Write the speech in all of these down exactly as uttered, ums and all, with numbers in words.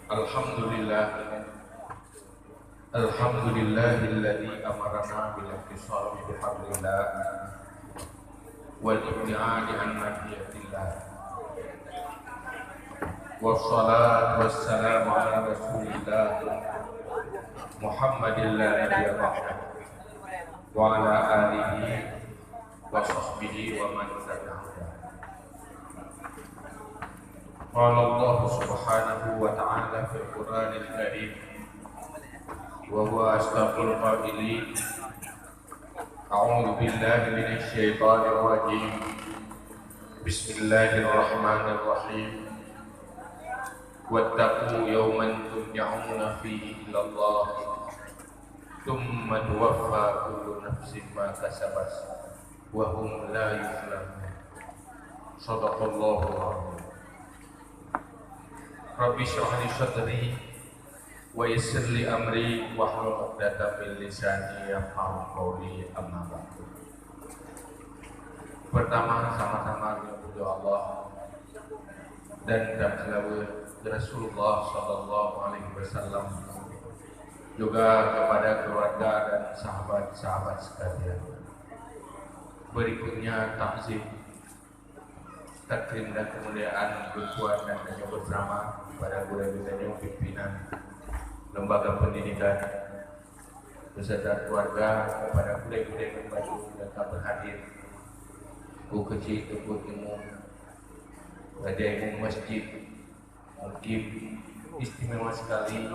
Alhamdulillah. Alhamdulillahilladzi amarana bil i'tisami bihablillah wal ibtiadi an mahiyatillah. Wassalatu wassalamu ala Rasulillah Muhammadin la nabiyya ba'dah wa ala alihi wa sahbihi wa man tabi'ahu. Qala Allah subhanahu wa ta'ala fil Qur'anil Karim, wa huwa asdaqul qailin. A'udzu billahi minasy syaithanir rajim. Bismillahirrahmanirrahim. Wattaqu yawman turja'una fihi ilallah, tsumma tuwaffa kullu nafsin ma kasabat wa hum la yuzlamun. Shadaqallahul azim. Rabbi shrah li sadri wa yassir li amri wahlul 'uqdatam min lisani yafqahu qawli, amma ba'du. Pertama, sama-sama memuji Allah dan berselawat ke Rasulullah sallallahu alaihi wasallam, juga kepada keluarga dan sahabat-sahabat sekalian. Berikutnya, takzim, takrim dan kemuliaan buat dan tanyoe bersama kepada gurée tanyoe pimpinan lembaga pendidikan beserta keluarga, kepada gurée-gurée dan baju yang ka berhadir, bu keuchik teupeu ilmu, raja imum masjid, mungkin istimewa sekali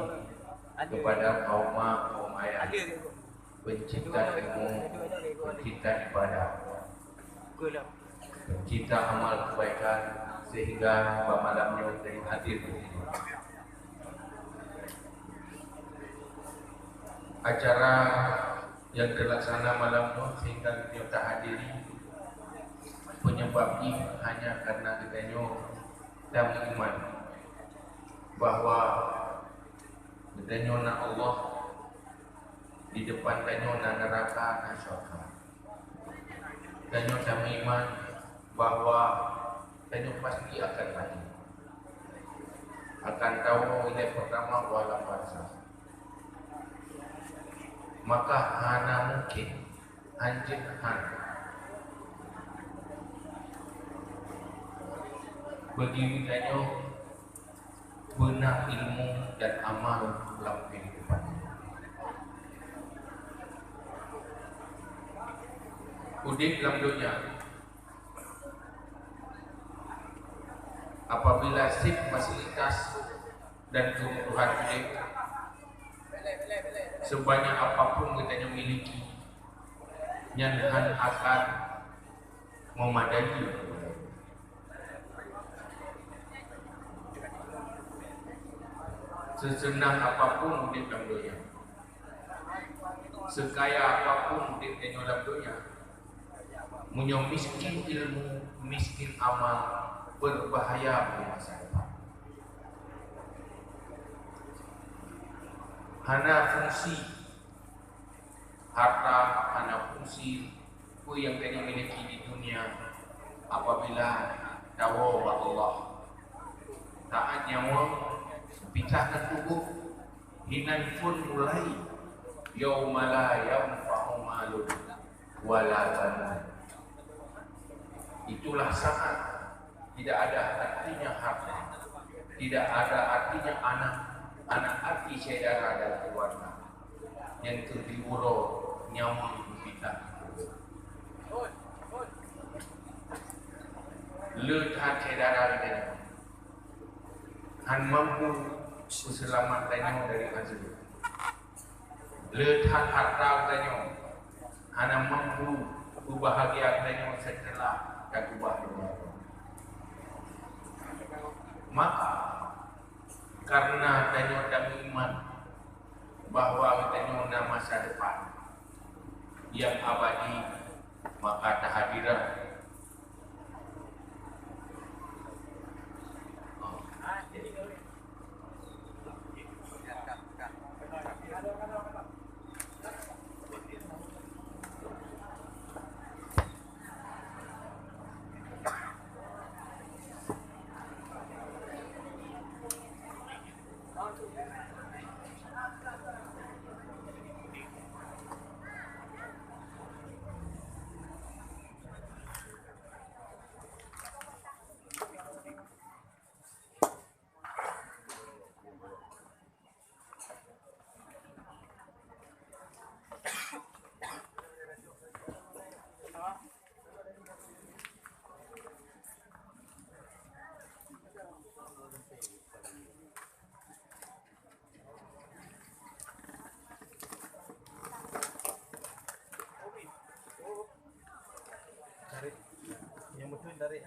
kepada kaum mak, kaum ayah, pencinta ilmu, pencinta ibadah, pencinta amal kebaikan, sehingga bak malam nyoe jadi hadir di sini. Acara yang terlaksana malam nyoe sehingga nyoe tahadiri, penyebab jih hanya karena geutanyoe tameuiman bahwa geutanyoe na Allah, di depan tanyoe na neraka, na syurga. Tanyoe tameuiman bahwa tanyoe pasti akan maté, akan tawoe ilée pertama u alam barzakh. Maka hana mungkin, hanjeuet han, bagi tanyoe beuna ilmu dan amal lam kehidupan. Udeb lam donya, apabila seb fasilitas dan kebutuhan udeb sebanyak apapun geutanyoe miliki, nyan han akan memadai. Seuseunang apapun udeb lam donya, seukaya apapun udeb tanyoe lam donya, meunyoe miskin ilmu, miskin amal, berbahaya bagi masa depan. Hana fungsi harta, hana fungsi peue nyang tanyoe miliki di dunia apabila tawoe bak Allah. Taát nyawa, pisah ngon tuboh, hinan phon mulai, yauma la yanfa'u malun wa la banun. Itulah saat tidak ada artinya harta, tidak ada artinya anak, anak arti syedara dan keluarga. Nyang keu diuroe nyawa mita. Le that syedara geutanyoe han mampu peuseulamat tanyoe dari azeub. Le that harta geutanyoe hana mampu peubahgia geutanyoe seuteulah takeubah donya. Maka, kareuna tanyoe tameuiman bahwa geutanyoe na masa depan nyang abadi, maka tahadiran. Tarik. Yang betul tarik.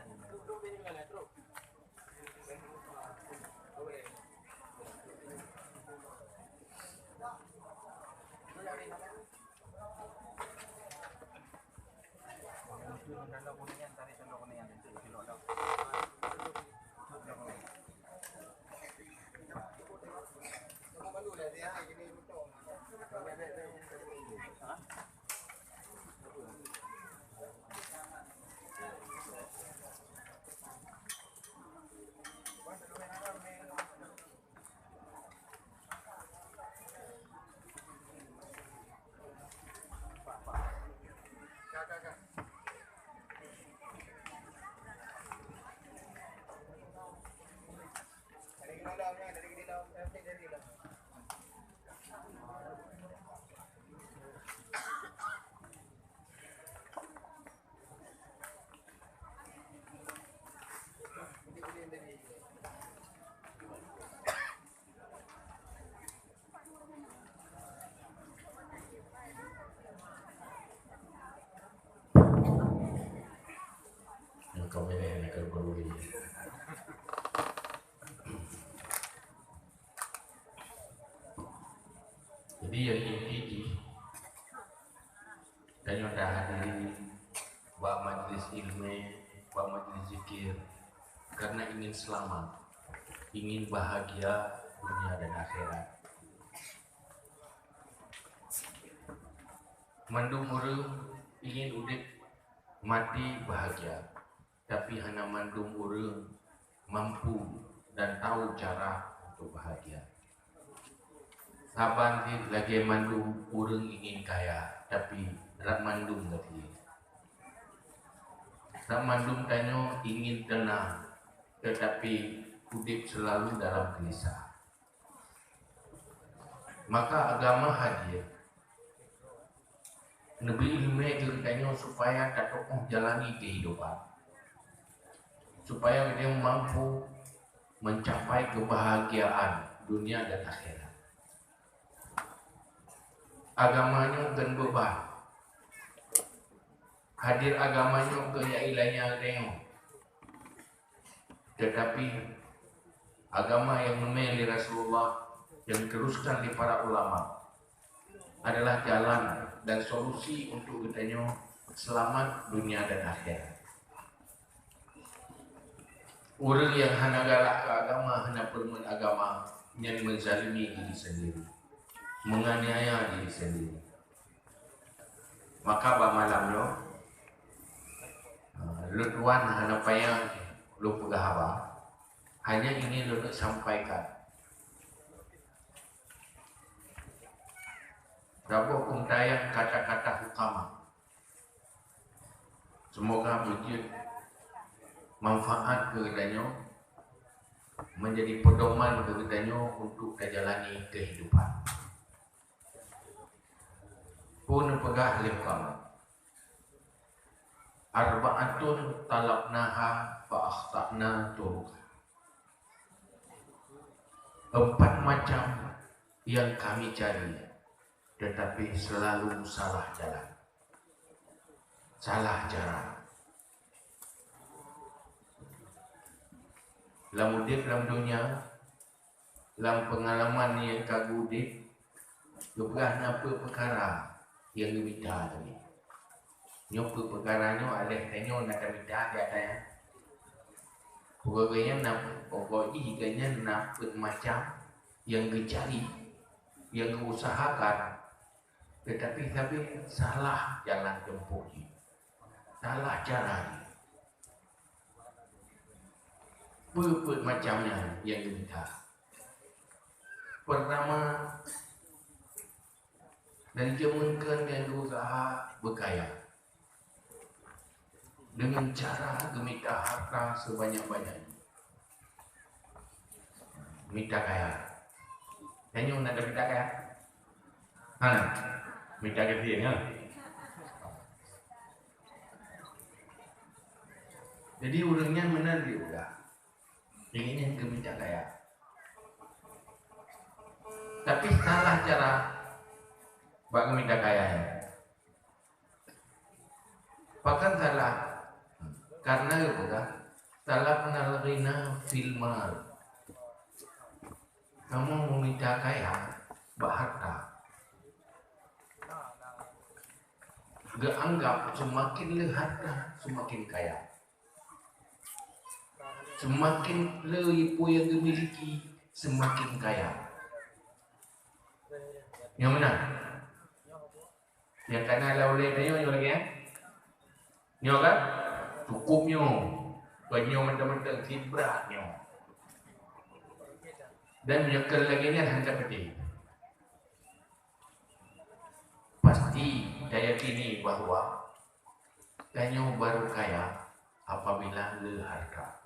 Yang kau milih yang kau perlu ni. Jadi yang inti jih, tanyoe tahadiri bak majlis ilmu, bak majlis zikir, karena ingin selamat, ingin bahagia dunia dan akhirat. Mandum ureuëng ingin udeb mati bahagia, tapi hana mandum ureuëng mampu dan tahu cara untuk bahagia. Saban cit lagée mandum ureuëng ingin kaya, tapi rab mandum lagée. Rab mandum tanyoe ingin tenang, tetapi udeb selalu dalam gelisah. Maka agama hadir neubri iéleumé keu geutanyoe supaya tatuoh jalani keuhidupan, supaya geutanyoe mampu mencapai kebahagiaan dunia dan akhirat. Agama nyoe kon beuban. Hadir agama nyoe kon nyang ilanya geutanyoe. Tetapi agama yang neumé lé Rasulullah, yang diteruskan lé para ulama, adalah jalan dan solusi untuk geutanyoe selamat dunia dan akhirat. Ureuëng nyang hana galak keu agama, hana peureumeun agama, nyan menzalimi diri sendiri, menganiaya diri sendiri. Maka bak malam nyoe, lôn tuan hana payah lôn peugah haba, hanya ingin lôn sampaikan saboh peuntayan kata-kata hukama. Semoga beujeuet manfaat keu geutanyoe, menjadi pedoman keu geutanyoe untuk tajalani kehidupan. Peue neupeugah lé ulama, "Arba'atun talabnaha fa akhta'na turuqaha." Empat macam yang kami cari, tetapi selalu salah jalan, salah cara. Lam udeb lam donya, lam peungalaman nyang ka geuudeb, geupeugah na peuet peukara nyang geumita tadi. Nyoe peuet peukara nyoe aléh tanyoe na tamita di ateueh nyan. Pokok geuh nyan na, pokok jih geuh nyan na peuet macam nyang geucari, nyang geuusahakan, teutapi sabe salah jalan teumpoh jih, salah cara jih. Peuet-peuet macam nyan nyang geumita. Pertama, dari jameun kheun geuusaha beukaya. Dengan cara geumita harta sebanyak-banyaknya. Mita kaya. Tanyoe na mita kaya? Hana. Mita kaya, ya. Jadi, ureuëng nyan meunan diudah. Inginnya geumita kaya. Tapi salah cara bak geumita kaya nyan. Pakon salah? Karena geupeugah, "Talabnal ghina fil mal." Kamoe meumita kaya bak harta. Geuanggap seumaken le harta, seumaken kaya. Seumaken le peue nyang geumiliki, seumaken kaya. Nyang meunan? Nyang kana lam ulée tanyoe nyoe lagée nyan? Nyoe kan? Cukup nyoe. Kon nyoe mantong-mantong, sibrat nyoe. Dan meunyoe keu lagée nyan hana peuti. Pasti tayakini bahwa tanyoe baru kaya apabila le harta.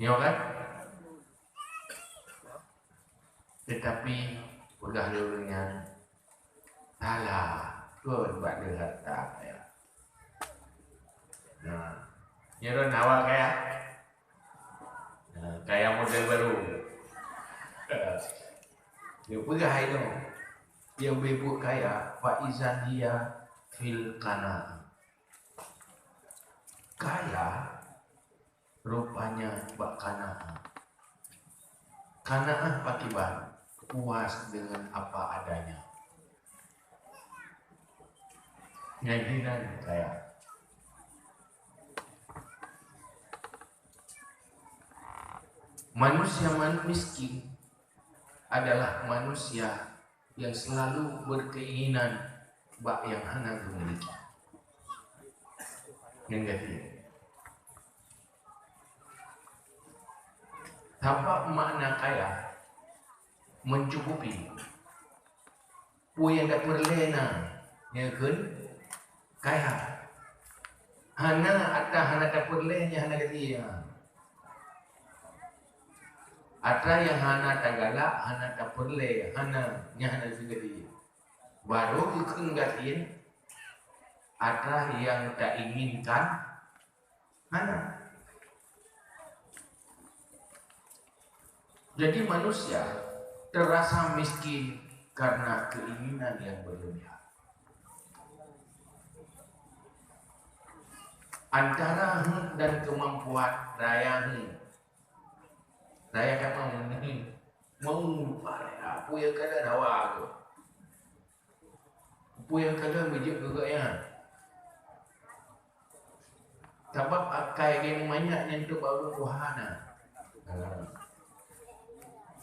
Nyoe kan? Tetapi peugah lé ureuëng nyan, salah, kon bak le harta kaya. Nah, nyoe hawa kaya. Nah, kaya model baru. Dia peugah inoe, dia beubuet kaya, fa iza hiya fil qanaah. Kaya rupanya bak qanaah. Qanaah pakiban, puas dengan apa adanya. Nyan hinan kaya. Manusia man-, miskin adalah manusia yang selalu berkeinginan bak nyang hana geumiliki. Nyang gati. Sabab makna kaya, mencukupi. Peue nyang tapeureulée na, nyan kheun kaya. Hana, atra hana tapeureulée, nyan hana geuti. Atra nyang hana tagalak, hana tapeureulée, hana, nyan hana geuti. Baru geukheun gasien atra nyang tainginkan, hana. Jadi manusia terasa miskin karena keinginan yang berlebihan. Antara hak dan kemampuan raya hak. Raya kan mau, mau apa ya? Apa ya kada rawa tu? Peue nyang ka lheueh geujok keu gobnyan? Sabab akai geuh manyak nyan teuk bak ureueng tuha na.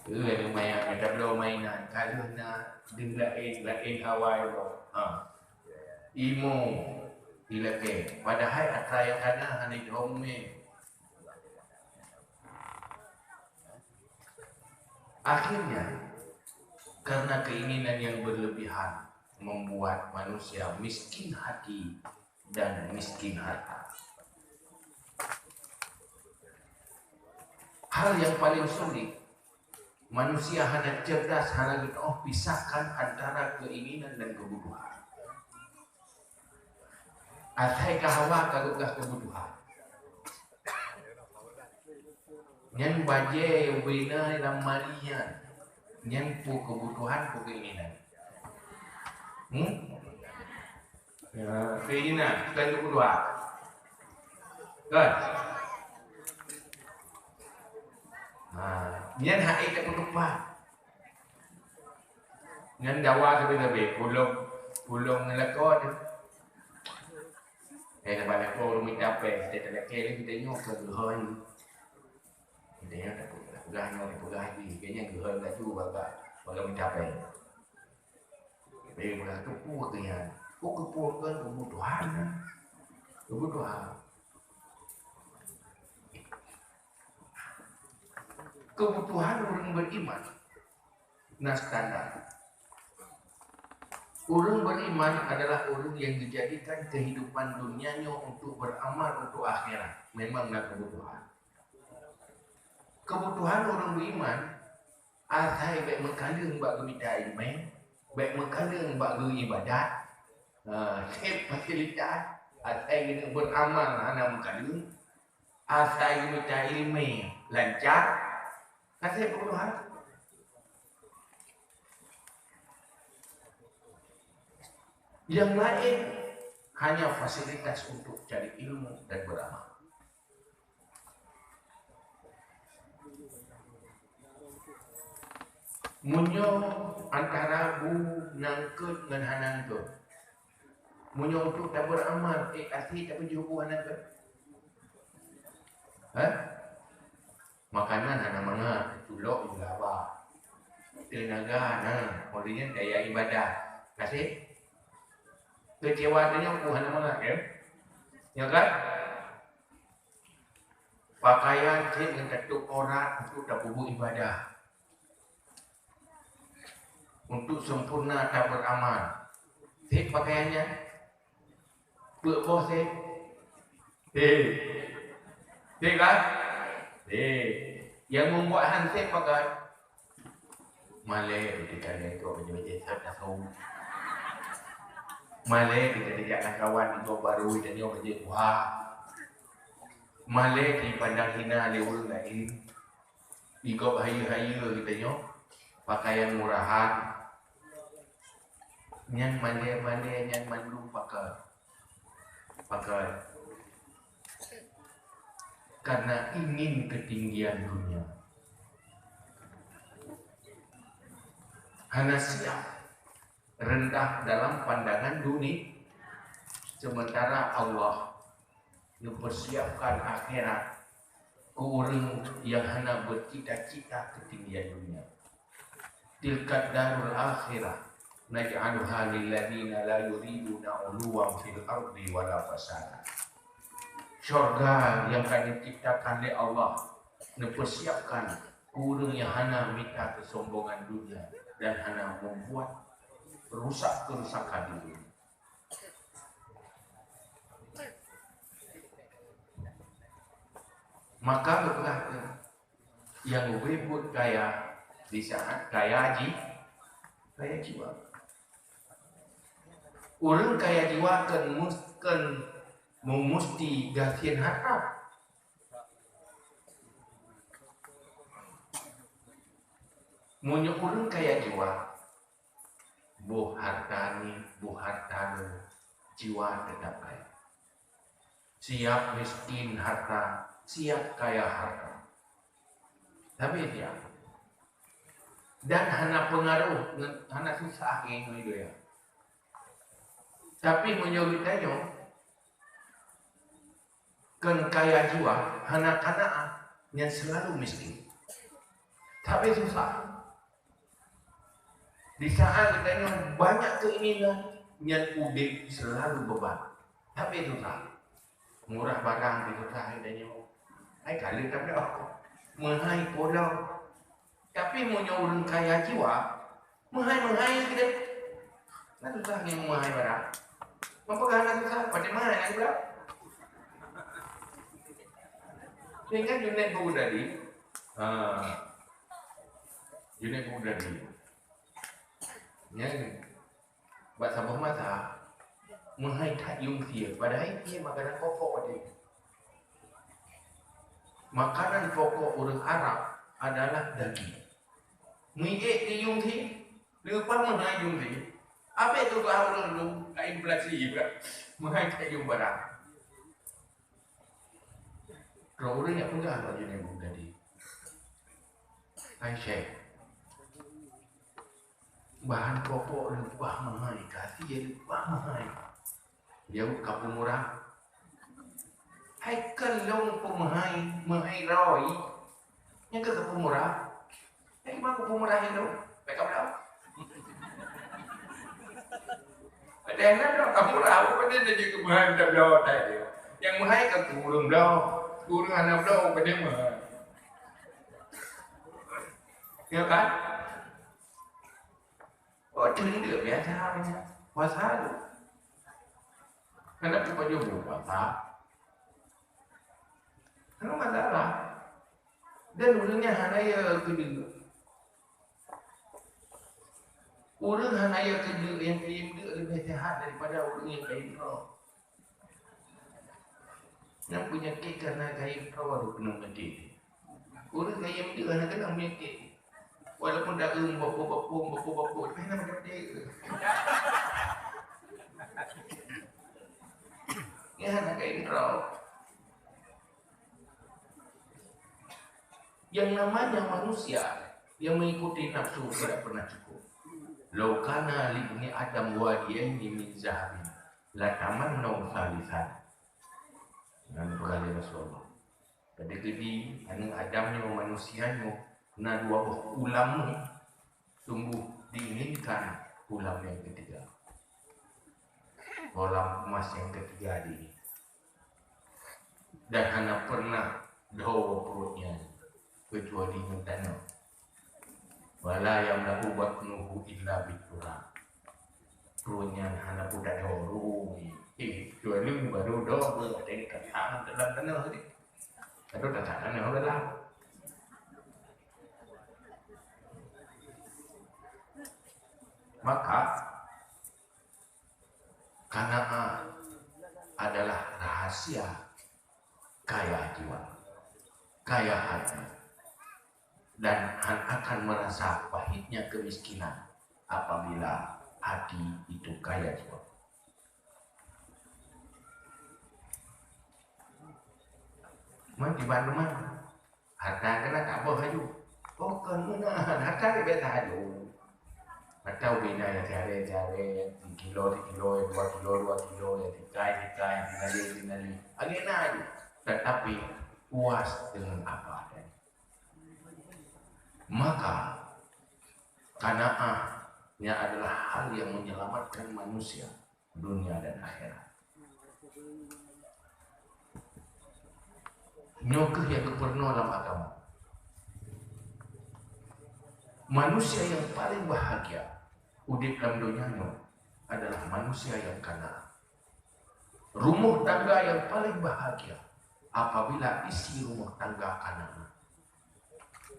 Keu ureueng manyak nyan tabloe mainan, ka lheueh na deuh laén, laén hawa droe. Ha. Imo ilakée. Padahai atra nyang ka na hana jihom mé. Akhirnya, karena keinginan yang berlebihan membuat manusia miskin hati dan miskin harta. Hal yang paling sulit, manusia hana cerdas, hana geutoh pisahkan antara keinginan dan kebutuhan. Asai ka hawa ka geupeugah keubutuhan. Nyan bajée ubena lam mari nyan. Nyan peue keubutuhan, peue keinginan. Hmm? Ya, keinginan, bukan keubutuhan. Kan? Ha, nyan hai tapeutupat. Nyan dawa sabe-sabe, pulông, pulông ngon lakoe. Eh, leubeh lakoe ureueng mita péng, teuka lakée lé geutanyoe keu geuhôi. Geutanyoe tapeugah nyoe, tapeugah jih, geutanyoe geuhôi laju bak, bak mita péng. Tapi peugah keupeue keu nyan? Peue keupeue keu keubutuhan nyan? Keubutuhan. Kebutuhan ureuëng beriman na standar. Ureuëng beriman adalah ureuëng yang dijadikan kehidupan dunia nyoe untuk beramal untuk akhirat. Memang na kebutuhan. Kebutuhan ureuëng beriman, asai bék meukaleueng bak geumita ileumé, bék meukaleueng bak geu ibadat, ha, sép fasilitas, asai geuneuk beramal hana meukaleueng, asai geumita ileumé lancar, ka sép kebutuhan. Yang lain hanya fasilitas untuk cari ilmu dan beramal. Meunyoe antara bu nyang keuet ngon hana keuet, meunyoe untuk taberamal, eh, até tapeujeuet bu hana keuet? Hah? Makanan hana mangat, culok juga haba. Teunaga na, ureuëng nyan daya ibadah. Kasih? Keucewa tanyoe ku hana mangat, ya? Ya kan? Pakaian cit ngon tatôp aurat untuk tapeubuet ibadah. Untuk sempurna taberamal. Sép pakaian nyan? Peuet boh sép? Sép. Sép kan? Sép. Nyang meubuet han sép pakai. Malée teuka lé gob bajée-bajée that tasong. Malée teuka jak lam kawan gob barô tanyoe bajée kuha. Malée dipandang hina lé ureuëng laén. Di gob hayeue-hayeue geutanyoe pakaian murahan. Nyan malée-malée nyan mandum pakai. Pakai. Karena ingin ketinggian dunia. Hana siap rendah dalam pandangan dunia. Sementara Allah neupersiapkan akhirat keu ureuëng nyang hana beucita-cita ketinggian dunia. Tilkad darul akhirah naj'aluha lilladzina la yuriduna 'uluwan fil ardi wala fasada. Syurga nyang ka diciptakan lé Allah neupersiapkan keu ureuëng nyang hana mita keusombongan dunia dan hana membuat rusak kerusakan di dunia. Maka geupeugah keu nyang ubé buet kaya di saat kaya ji, kaya jiwa. Ureuëng kaya jiwa kon mus-, kon meumusti gasien harta. Meunyoe ureuëng kaya jiwa, boh harta nyoe, boh harta nyoe, jiwa teutap kaya. Siap miskin harta, siap kaya harta. Tapi siap. Dan hana pengaruh, hana susah ngon donya. Tapi meunyoe geutanyoe kon kaya jiwa, hana qanaah, nyan seulalu miskin. Tapi susah. Di saat geutanyoe banyak keinginan, nyan udeb seulalu beuban. Tapi susah. Murah barang di susah geutanyoe. Hai ka lheueh tabloe. Meuhai pulo. Tapi meunyoe ureuëng kaya jiwa, meuhai-meuhai keudeh. Kan susah ngon meuhai barang. Meunyoe hana susah, patéh meuhai lagée beudak. Ingat Junaid Baghdadi? Ha. Junaid Baghdadi. Nyan, bak saboh masa, meuhai that yuem sie, padahai sie makanan pokok tadi. Makanan pokok ureuëng Arab adalah daging. Meuiék di yuem sie, leupah meuhai yuem sie. Abéh tu ureuëng dum ka inflasi juga. Meuhai that yuem barang. Droe ureuëng nyang peugah lom Junaid Baghdadi. Hai Syekh, bahan pokok leupah meuhai, ka sie leupah meuhai. Jaweueb ka peumurah. Hai kon lôn peumeuhai, meuhai roi. Nyan keuh ka peumurah. Hai, kiban peumurah nyan lôn. Baik ka peudong. Padahai na droe ka murah, bukan dia na jeuet keu meuhai tabloe tai dia. Nyang meuhai ka keu ureuëng bloe. Keu ureuëng hana bloe, bukan dia meuhai. Ya kan? Oh, cuma dia biasa aja. Puasa tu. Kenapa kau jumpa puasa? Kenapa masalah? Dan ureuëng nyan hana ya keudeuk. Ureuëng hana ya keudeuk nyang kayém deuk leubeh jahat daripada ureuëng nyang kayém droe. Nyang peunyakét karena kayém droe tu keuneuk meuté. Ureuëng kayém deuk hana keunong peunyakét. Walaupun daun bapok-bapok, bapok-bapok, tapi hana macam dia. Nyan hana kayém droe. Yang namanya manusia yang mengikuti nafsu tidak pernah cukup. Lau kana li bani Adam wadiyaini min zahabin, latamannau tsalitsan. Nyan peugah lé Rasulullah. Pada keudi aneuk Adam nyoe, manusia nyoe, na dua boh ulam nyoe, sungguh diinginkan ulam yang ketiga. Ulam emas yang ketiga di, dan hana pernah dho pruet nyan kecuali ngon tanoh. Wala yamla'u batnuhu illa biturab. Pruet nyan hana peudadoe rui. Eh, kecuali baru dho beuh, ada yang datang dalam tanoh tadi. Baru datang tanoh dalam. Maka, qanaah adalah rahasia kaya jiwa, kaya hati, dan han akan merasa pahitnya kemiskinan apabila hati itu kaya jiwa. Man, di Bandung, man. Harta keunan tak boh laju. Oh, kon meunan. Harta dia biasa laju. Atau bina yang tiare-tiare, yang kilo, kilo, yang dua kilo, dua kilo, yang tikai, tikai, yang tinali, tinali. Lagi na laju. Tetapi puas dengan apa adanya. Maka, qanaah nya adalah hal yang menyelamatkan manusia dunia dan akhirat. Nyoe kheueh nyang geupeurunoe lam agama. Manusia yang paling bahagia udeb lam donya nyoe adalah manusia yang qanaah. Rumoh tangga yang paling bahagia apabila isi rumoh tangga qanaah.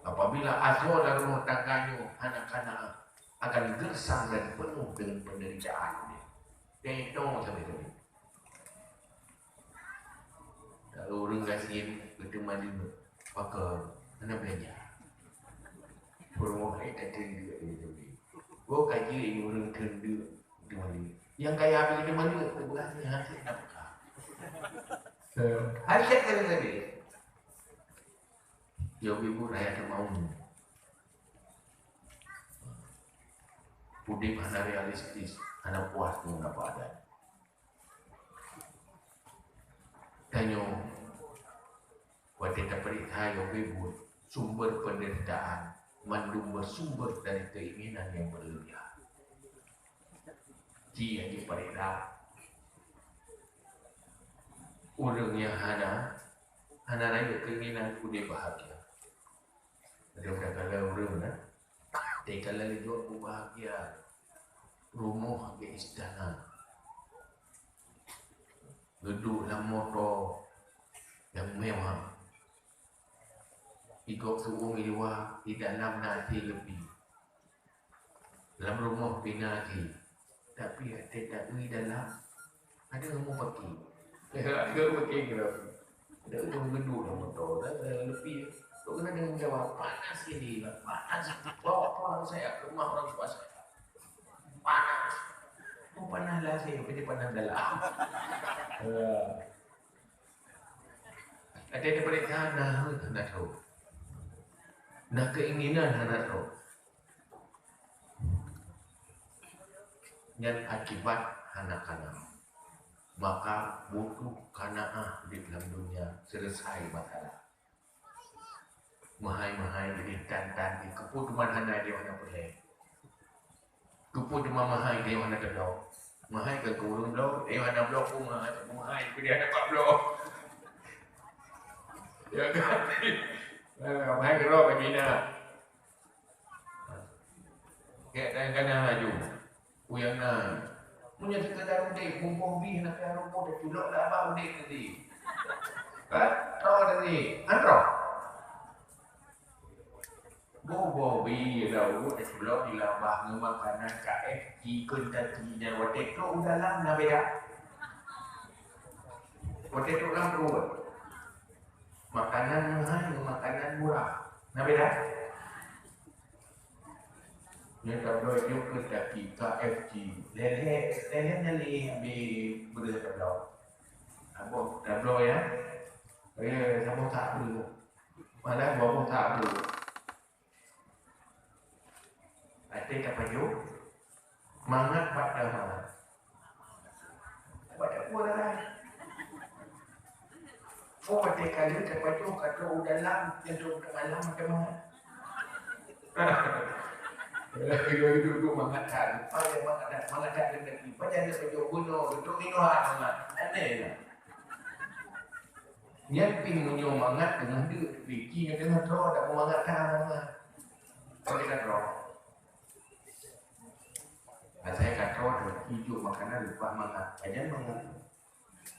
Apabila asoe lam rumoh tangga nyoe hana qanaah, akan gersang dan penuh dengan penderitaan. Tentong sabe-sabe. Kalau ureuëng gasien, beuteumeung lima, pakon, hana beulanja. Peurumoh hai ka teundeuk lé teubi. Goh ka jeuet ureuëng teundeuk beuteumeung lima. Nyang kaya beuteumeung lima, teubeurah nyan hasé nafkah. Hasé sabe-sabe. Yoh ibu raya teumaung. Udeb hana realistis, hana puas ngon apa adanya. Tanyoe, watée tapeuriksa yoh ibu, sumber penderitaan mandum bersumber dari keinginan yang berlebihan. Ji nyang jipeurintah ureuëng nyang hana, hana rayeuk keinginan udeb bahagia. Ada udah kala ureuëng na, teuh kala laju bahagia, rumoh lagée istana, geuduek lam moto nyang mewah, igob su'ueng i luwa, i dalam na até leupie. Lam rumoh pih na até, tapi até taeu dalam ada ilmu paki. Ada paki kira. Ada ilmu gendu lam moto, ada leupie. Tu kena dengan jawab, panas ini, panas. Bawa pulang saya ke rumah orang tua saya. Panas. Oh, panas lah saya, jadi panas dalam. Ya. Ada daripada hana, hana tahu. Na keinginan hana tahu. Nyan akibat hana kana. Maka butuh kanaah di dalam dunia selesai masalah. Meuhai-meuhai jadi tan-tan di keupeue teuma hana di mana peureulée. Keupeue teuma meuhai di mana teubloe. Meuhai ke ureuëng bloe, di mana bloe pun meuhai, meuhai ke di hana bak bloe. Ya kan? Eh, meuhai ke roh bagi na. Gét dan gana laju. Uyang na. Meunyoe sekadar udép, bumpoh bih na pih rumpok teuculok lam abah udép tadi. Kan? Tahu tadi. Kan roh? Bumpoh bih lam rumpok teuculok di lam abah ngon makanan K F C, Kentucky nyan watèe trok u dalam na beda. Watèe trok lam pruet. Makanan meuhai ngon makanan murah. Na beda? Nyoe tabloe jok keu taki K F C. Lhèe-lhèe, lhèe-lhèe nyang lé abéh breueh tabloe. Abah tabloe ya. Eh, saboh tak breueh. Malah dua boh tak breueh. Até tapajoh, mangat bak tamangat. Bak tapeue lah. Oh, watèe kali tapajoh ka trok u dalam, nyan trok u dalam macam mana? Lagi duduk mangat that. Apa yang mangat that? Mangat that dengan lagi. Macam mana tapajoh bunoe, untuk minum mangat. Aneh lah. Nyan pih meunyoe mangat teungoh deuk, pih ki nyan teungoh droe, dak mangat that mangat. Tapi ka droe. Asai ka troh, ijok makanan leupah mangat. Pajan mangat?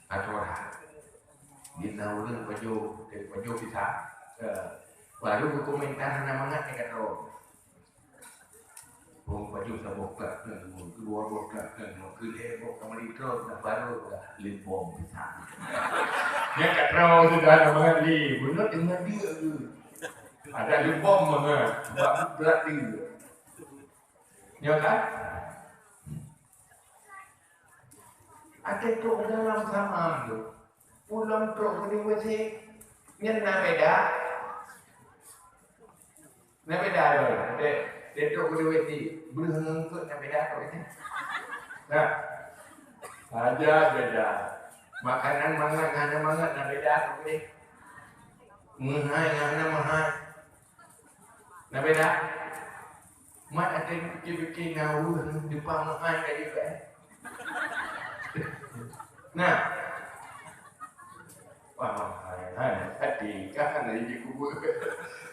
Ka troh dah. Di na ureueng pajoh, pajoh pisang. Eh, baru geukomentar hana mangat, ka troh. Ureueng pajoh saboh klak, kedua boh klak, kelhèe boh kamari troh, dah baru dah leumbom pisang. Nyan ka troh sudah hana mangat lé. Beunat deungon dia tu. Ada leumbom mangat, sebab berat dia. Nyo kan? Até trok dalam sama tu. Pulang trok ke W C. Nyan na beda. Na beda tu. Até, até trok ke W C. Breueh ngon eungkôt na beda tu. Nah. Saja beda. Makanan mangat ngon hana mangat na beda tu. Meuhai ngon hana meuhai. Na beda? Mat até pike-pike na ureueng depan meuhai ka jeuet, eh? Nah. Wah, hai, hai, hati kan ada di kubur.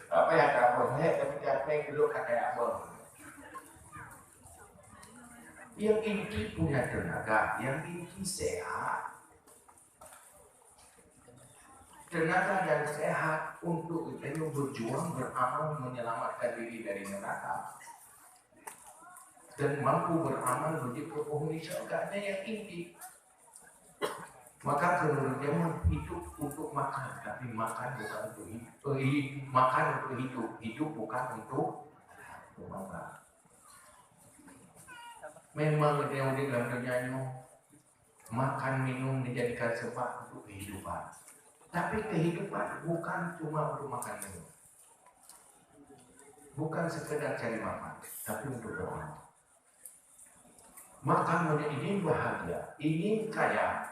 Apa yang tak boleh, tapi capek dulu kata apa? Yang inti punya tenaga, yang inti sehat. Tenaga dan sehat untuk geutanyoe berjuang beramal menyelamatkan diri dari neraka dan mampu beramal menuju ke penghuni syurga. Nyan yang inti. Maka keuneuk jameun hidup untuk makan, tapi makan bukan untuk hidup. Eh, makan untuk hidup, hidup bukan untuk, untuk makan. Memang geutanyoe udép lam donya nyoe, makan minum dijadikan sebab untuk kehidupan. Tapi kehidupan bukan cuma untuk makan minum. Bukan sekedar cari makan, tapi untuk beramal. Maka meunyoe ingin bahagia, ingin kaya,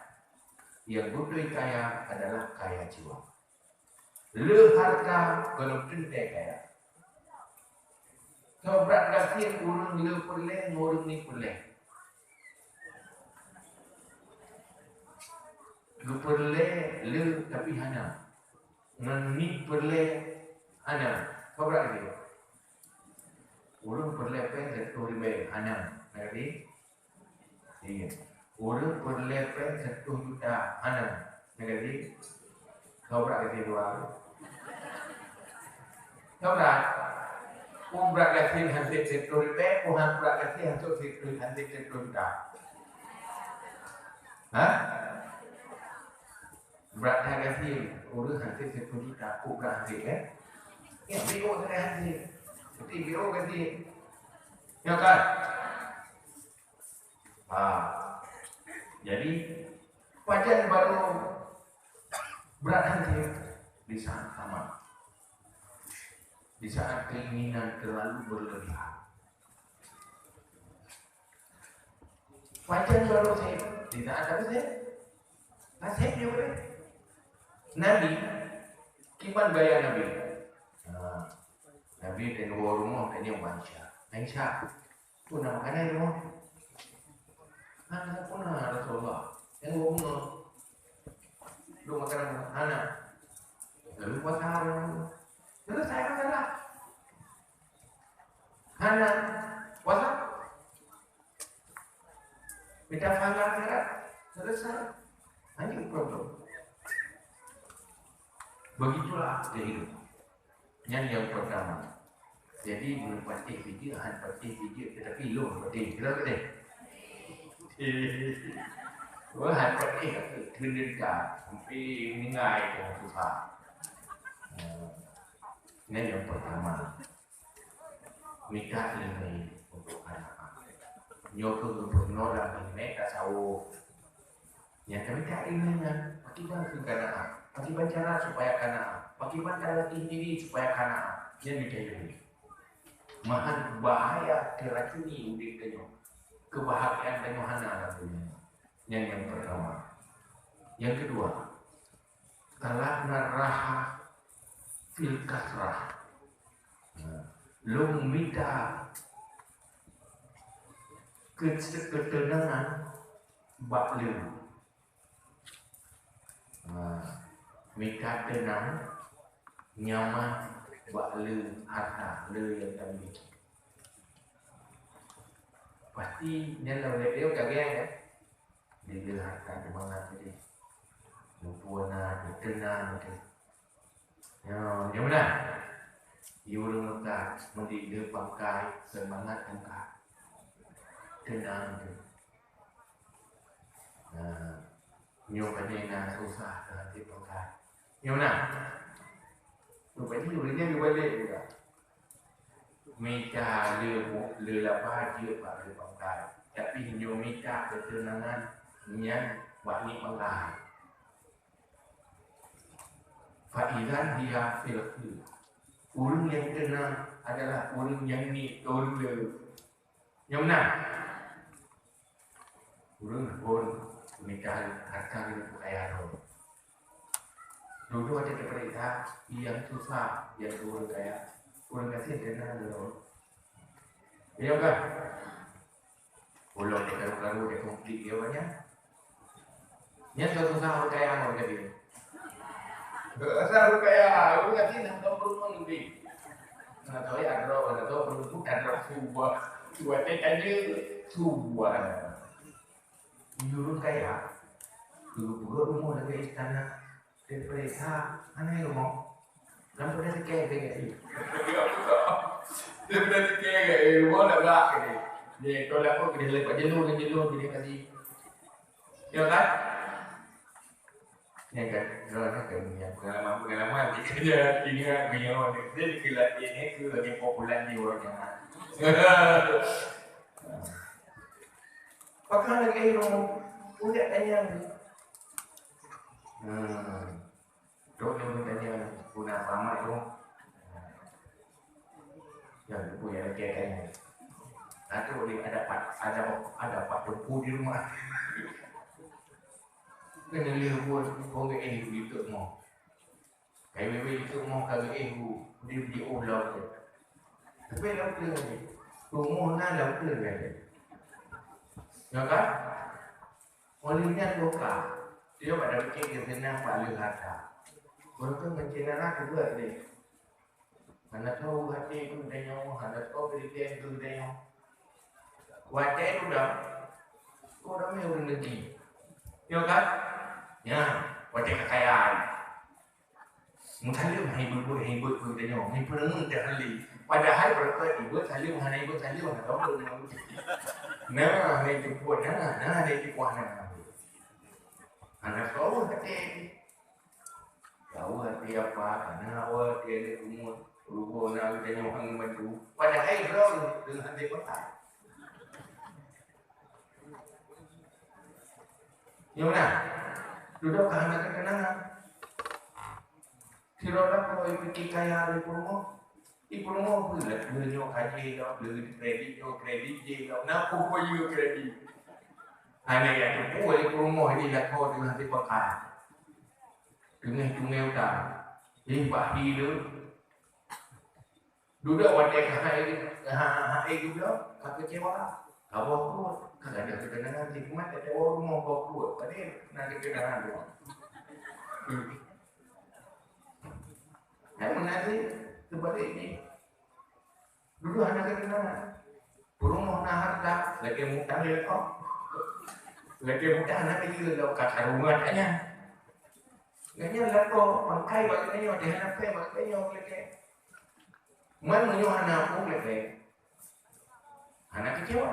yang beutôi kaya adalah kaya jiwa. Le harta gohlom teuntèe kaya. Soe brat gasien ureueng le peureulèe ngon ureueng niet peureulèe. Geupeureulèe le tapi hana. Ngon niet peureulèe hana. Soe brat gasien? Ureueng peureulèe pèng sireutoh ribèe hana. Na gadôh? Iya. Ureueng peureulèe pèng sireutoh juta hana. Na gadôh? Soe brat gasien dua? Soe brat? Peue brat gasien han sép sireutoh ribèe, peue han brat gasien han sép sireutoh, han sép sireutoh juta? Hah? Brat that gasien, ureueng han sép sireutoh juta, peue brat han sép, eh? Ya, biôh sagai han sép. Berarti biôh gasien. Ya kan? Ha. Jadi, pajan baru brat han sép? Di saat tamat. Di saat keinginan terlalu berlebihan. Pajan baru sép? Di saat tamat sép. Nah, sép nyoe boleh. Nabi, kiban gaya Nabi? Ha. Nabi teuka u rumoh, tanyong bak Aisyah. Aisyah, peue na makanan di rumoh? Hana peue na, Rasulullah. Nyang geuh bunoe. Duek makanan hana. Lalu puasa hana. Selesai masalah. Hana. Puasa Mita pahala akhirat, selesai. Hanya problem. Begitulah kehidupan. Nyan nyang pertama. Jadi, meunyoe patéh bijéuk, han patéh bijéuk, tetapi lôn patéh. Kira patéh? Wah, han patéh, keuneuk ka sampai meninggai dengan susah. Nah, ini yang pertama. Mita ilmu untuk anak. Nyoe keuh geupeureunoe lam ilmu tasawuf. Nyang kami cari nyan, pakriban keu kana, pakriban cara supaya kana, pakriban cara latih diri supaya kana. Nyan mita ilmu. Meuhan bahaya teracuni udép tanyoe. Kebahagiaan tanyoe hana lam dunia. Nyan nyang pertama. Yang kedua, talabna raha fil kasrah. Nah, lôn mita ke-, ketenangan bak lé. Ha, mita teunang, nyaman bak lé harta, lé nyang tamiliki. Pasti nyan lôn lé ka gét, ya. Di lé harta teumangat tadi. Muphom na, teunang tadi. Nyoe, nyoe meunan. Yue ureueng meukat, meunyoe le pangkai, seumangat meukat. Teunang teuh. Nah, nyoe pané na susah teuh hase pangkai. Nyoe meunan. Rupajih ureueng nyan geubalek juga. Mita le, le laba jeuet bak le pangkai. Tapi nyoe mita keuteunangan nyan bak ngieng pangkai. Fa idzan hiya fil khair. Ureueng nyang teunang adalah ureueng nyang niet keu ureueng le. Nyang meunan. Ureueng phon mita hareuta keu kaya droe. Dudoe watèe teupeuriksa, nyang susah, nyang ureueng kaya. Ureueng gasien teunang droe. Iya kan? Ulôn di karu-karu di konflik dia banyak. Nyan satu sama kaya mau jadi. Satu kaya, aku nggak sih nonton perempuan lebih. Nggak tahu ya, ada orang, ada orang perempuan, ada orang subuh. Buatnya tanya subuh. Nyuruh kaya, dulu-dulu rumah lagi istana. Diperiksa, aneh rumoh. Lam peugah sikée lagée nyan. Lam peugah sikée lagée nyan, rumoh dak bak lagée nyan. Dia tolak pun keuneuk leupat jeuneuh ngon jeuneuh jadi kasih. Ya kan? Ya kan? Kalau ada kan yang pengalaman-pengalaman di kerja, tinggal punya orang dia dikira dia ni tu lagi populer di orang yang. Pakon lagée rumoh, udah tanya. Hmm. Trok lôn tanya guna selamat tu. Nyang teupeu nyang lakée tanya. Atau boleh ada pat, ada, ada pat teupeu di rumah. Kena leuh buat orang eh di tu mau. Kai bebe di tu mau kagak eh bu, dia beli oh laut tu. Tapi laut tu lagi. Rumah na laut tu lagi. Ya kan? Oleh nyan boka, dia pada pikir keu seunang bak leuh harta. Beureukat meucéna na keubeuet lé. Hana tho u até keu geutanyoe, hana tho beulikén keu geutanyoe. Watée dudoe, kok ramé ureuëng deuki. Nyoe kan? Nyan, watée keukayaan. Meusaleuem hai buet-buet hai buet keu geutanyoe, hai peureumeun teuh hali. Padahai beureukat ibuet saleuem hana ibuet saleuem hana tau. Nah, hai teupeu na, na hai teupeu na. Hana tau até. Tau até apa, hana awai até ada umur. Rugoe na geutanyoe hana bantu. Padahai droe deungon até pakai. Nyoe na, dudoe ka hana keuteunangan. Sidroe lakoe pike kaya lé peurumoh. Di peurumoh peue lagée nyoe ka jilok, lé kredit nyoe, kredit jilok. Na peue-peue kredit. Hana nyang teupeu lé peurumoh di lakoe teungoh sibak kaya. Teungoh tunggai utang. Di bak hi lé. Dudoe watée ka hai, ha, ha, hai geuh bloe, ka keucewa, ka boh pruet, ka gadôh keuteunangan, hikmat keucewa rumoh boh pruet, padahai na keuteunangan rumoh. Hai meunan lé, teubalek jih. Dudoe hana keuteunangan. Peurumoh na hareuta, lagée mutang lé lakoe. Lagèe mudah na keu lôn ka karu ngon nyan. Nyan lakoe pangkai bak geutanyoe, teuh hana pèng bak geutanyoe lagèe. Man meunyoe hana pun lagèe, hana keucewa.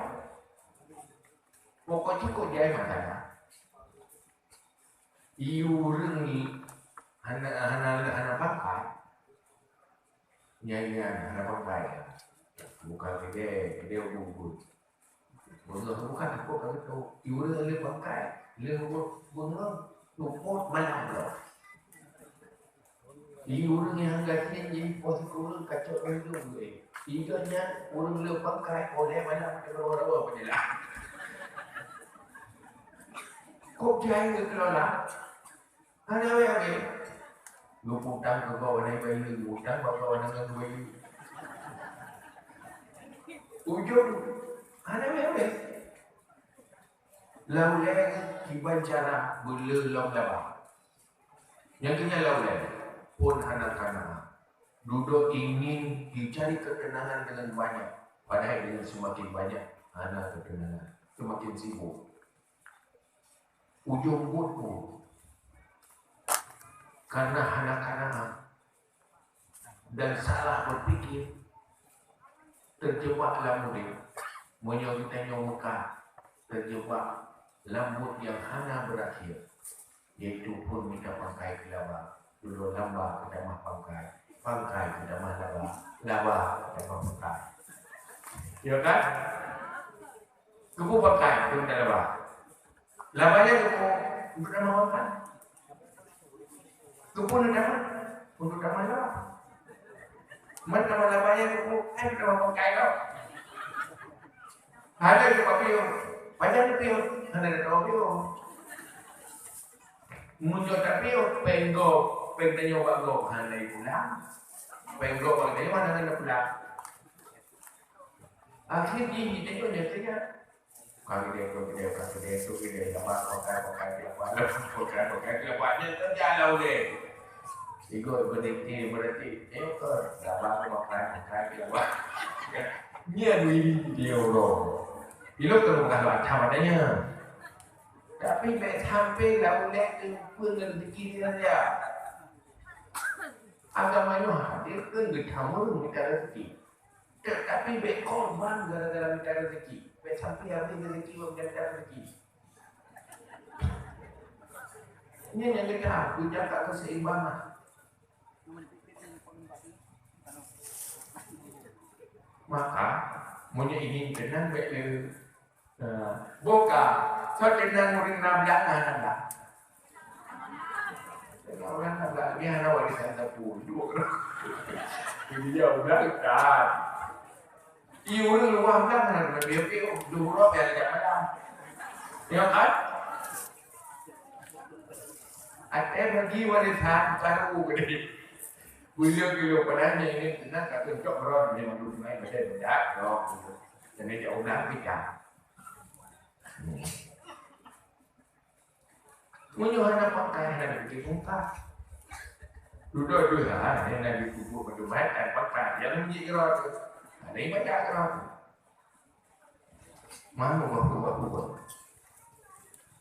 Pokok jih kok jai mata. Ié ureueng hana, hana, hana pangkai. Nyan, nyan, hana pangkai. Bukan gede, gede ubun-ubun. Beungoh bukan aku kami tahu. Ié ureueng le pangkai, le beungoh, luput malam tu. Ié ureueng nyang gasien jadi pos ureueng kacok ureueng tu. Ié nyan ureueng le pangkai, oleh malam tu rawa-rawa penjelah. Kok jai ke kelola? Hana wéh-wéh. Geuputang keu gob hana bayeue, geuputang bak gob hana ngon bayeue. Ujong hana wéh-wéh. Lau lé kiban cara beuleu lom laba. Nyang keu nyan lau lé pun hana kana. Dudoe ingin dicari ketenangan dengan banyak, padahai dengan semakin banyak hana ketenangan, semakin sibuk. Ujong buet pun karena hana kana dan salah berpikir, terjebak lam udép. Meunyoe geutanyoe meukat, terjebak lam buet nyang hana berakhir, yaitu pun mita pangkai keu laba, dudoe laba keu tamah pangkai, pangkai keu tamah laba, laba keu tamah pangkai. Ya kan? Keupeue pangkai keu mita laba? Laba nyan keupeue? Untuk tamah makan. Keupeue tamah? Untuk tamah laba. Man tamah laba nyan keupeue? Kan tamah pangkai tau. Hana tamah piôh. Pajan piôh? Hana tamah piôh. Meunyoe tapiôh, péng gob, péng tanyoe bak gob hana ipulang. Péng gob bak tanyoe hana geupulang. Akhé jih tanyoe nyang teuga. Ka geude, ka geude, ka geude, ka geude, lapan, pakai, pakai, lapan, pakai, pakai, lapan, nyan teuga lau deh. Igo berhenti, berhenti. Ayo ke, lapan, pakai, pakai, lapan. Nyan wiri dia uroe. Ilok ke rumah lapan, macam mana? Tapi bèk sampai lau lé keu peue ngon rezeki nyan ya. Agama nyoe hadir keu geutamong mita rezeki. Tetapi bèk korban gara-gara mita rezeki. Bèk sampai habéh rezeki bak mita rezeki. Nyan nyang geutanyoe, geujaga keseimbangan. Maka, meunyoe ingin teunang bèk le Nah, boh ka, soe teunang ureueng na blang hana blang. Teunang ureueng na blang, nyan hana warisan sapeue. Dua orang. Jadi dia udah kan. Ié ureueng luwah blang hana blang, dia pi, dua orang yang ada malam. Ya kan? Ada bagi warisan baru gede. Beliau kilo padahal yang ini teunang tak tunjuk beron dia malu sungai macam bedak, bedak. Jadi dia udah kita. Meunyoe hana pakai, hana dibungkah. Dudoe dua hana dipeubuet meudubai, hana pakai. Jangan jik keurot. Hana ibadah keurot. Mana buat-buat-buat.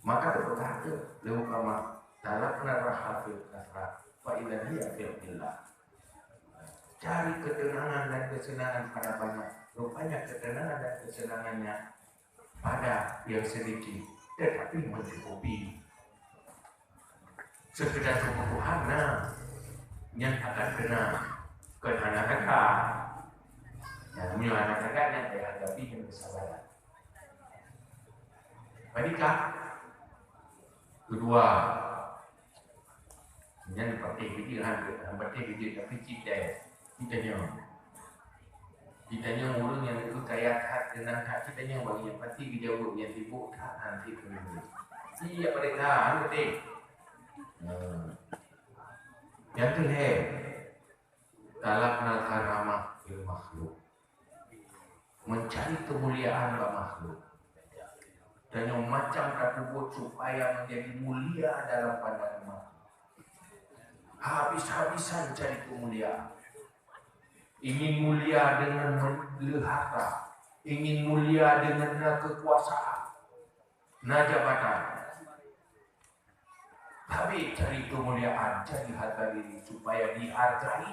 Maka teupeugah kheueh lé ulama, "Talabna raha fil kasrah, fa idza hiya fil qillah." Cari ketenangan dan kesenangan pada banyak. Rupanya ketenangan dan kesenangannya pada yang sedikit, tetapi mencukupi. Sekedar kebutuhan na, nyan akan kena, kon hana gata. Nah, meunyoe hana gata, nyan dihadapi dengan kesabaran. Tadi kah? Kedua, Nyan patéh keujeuet, han, han patéh keujeuet, tapi cit dai. Geutanyoe. Geutanyoe ureueng nyang keu kaya that, teunang that, geutanyoe bagi nyang pasti geujaweueb nyang sibuk that, han, cit keuneuk. Iya, pada that, han, beutôi. Nah. Nyang keu lhèe, talabnal karamah fil makhluk. Mencari kemuliaan bak makhluk. Dan nyang macam tapeubuet supaya menjadi mulia dalam pandangan makhluk. Habis-habisan cari kemuliaan. Ingin mulia dengan men-, le harta. Ingin mulia dengan na kekuasaan. Na jabatan. Tapi cari kemuliaan, cari harga diri supaya dihargai.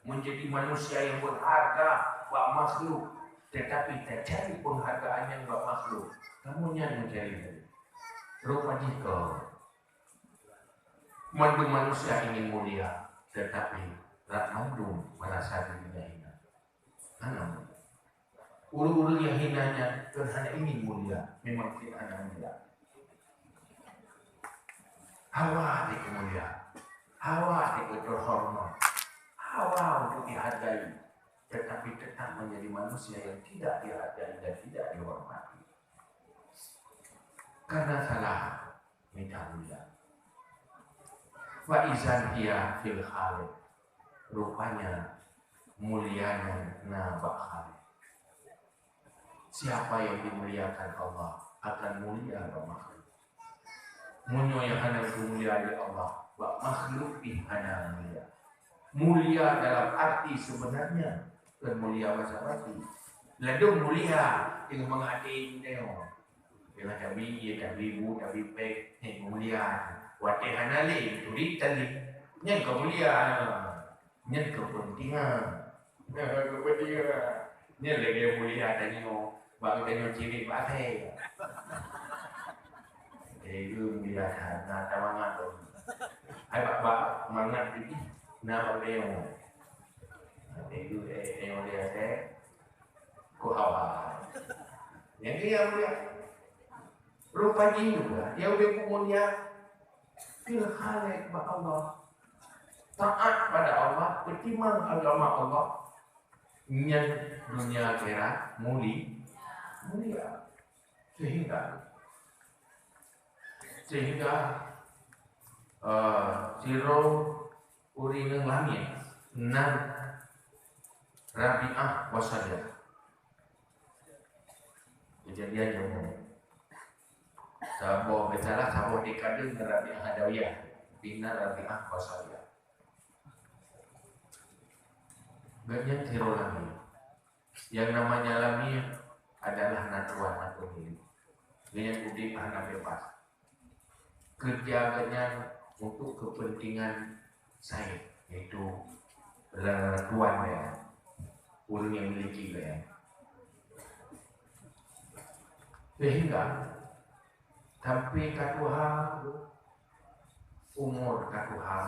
Menjadi manusia yang berharga bak makhluk, tetapi terjadi penghargaan yang bak makhluk. Kamu nyan mencari. Rupa jika mandum manusia ingin mulia, tetapi rak mandum merasa dirinya hina. Hana mulia. Ureuëng-ureuëng nyang hina nyan kon hana ingin mulia, memang cit hana mulia. Hawa dikeumulia, hawa dikeuteuhoreumat, hawa untuk dihargai, tetapi tetap menjadi manusia yang tidak dihargai dan tidak dihormati. Karena salah, minta mulia. Fa izan hiya fil khaliq. Rupanya mulianya na bak Khaliq. Siapa yang dimuliakan Allah akan mulia bak makhluk. Meunyoe nyang hana geumulia lé Allah, bak makhluk pih hana mulia. Mulia dalam arti sebenarnya, bukan mulia basa-basi. Ladôm mulia, teungoh mangat até tanyoe. Teungoh tabi ie, tabi bu, tabi péng, hei, mulia. Watèe hana lé, turi tali. Nyan ka mulia. Nyan kepentingan. Nyan kepentingan. Nyan lagèe mulia tanyoe. Bak tanyoe cirit bak asèe. Eh, itu mulia that. Na tamangat tu. Hai bak, bak mangat tu. Na bak tanyoe. Eh, itu, eh, tanyoe dia asèe. Ku hawa. Nyang dia mulia. Rupa jih juga, dia ubé mulia. Fil khaliq bak Allah. Taat pada Allah, peutimang agama Allah. Nyan dunia akhirat muli-, mulia. Sehingga, sehingga, eh, sidroe ureuëng nyang lamiet nan Rabi'ah Basariah. Kejadian nyang saboh, misalnya saboh dikade ngon Rabi'ah Adawiyah, bina Rabi'ah Basariah. Gobnyan sidroe lamiet. Yang namanya lamiet adalah na tuan, na pemilik. Gobnyan udép hana bebas. Kerja gobnyan untuk kepentingan said, yaitu tuan dia, ureuëng yang memiliki gobnyan. Sehingga sampai ka tuha, umur ka tuha,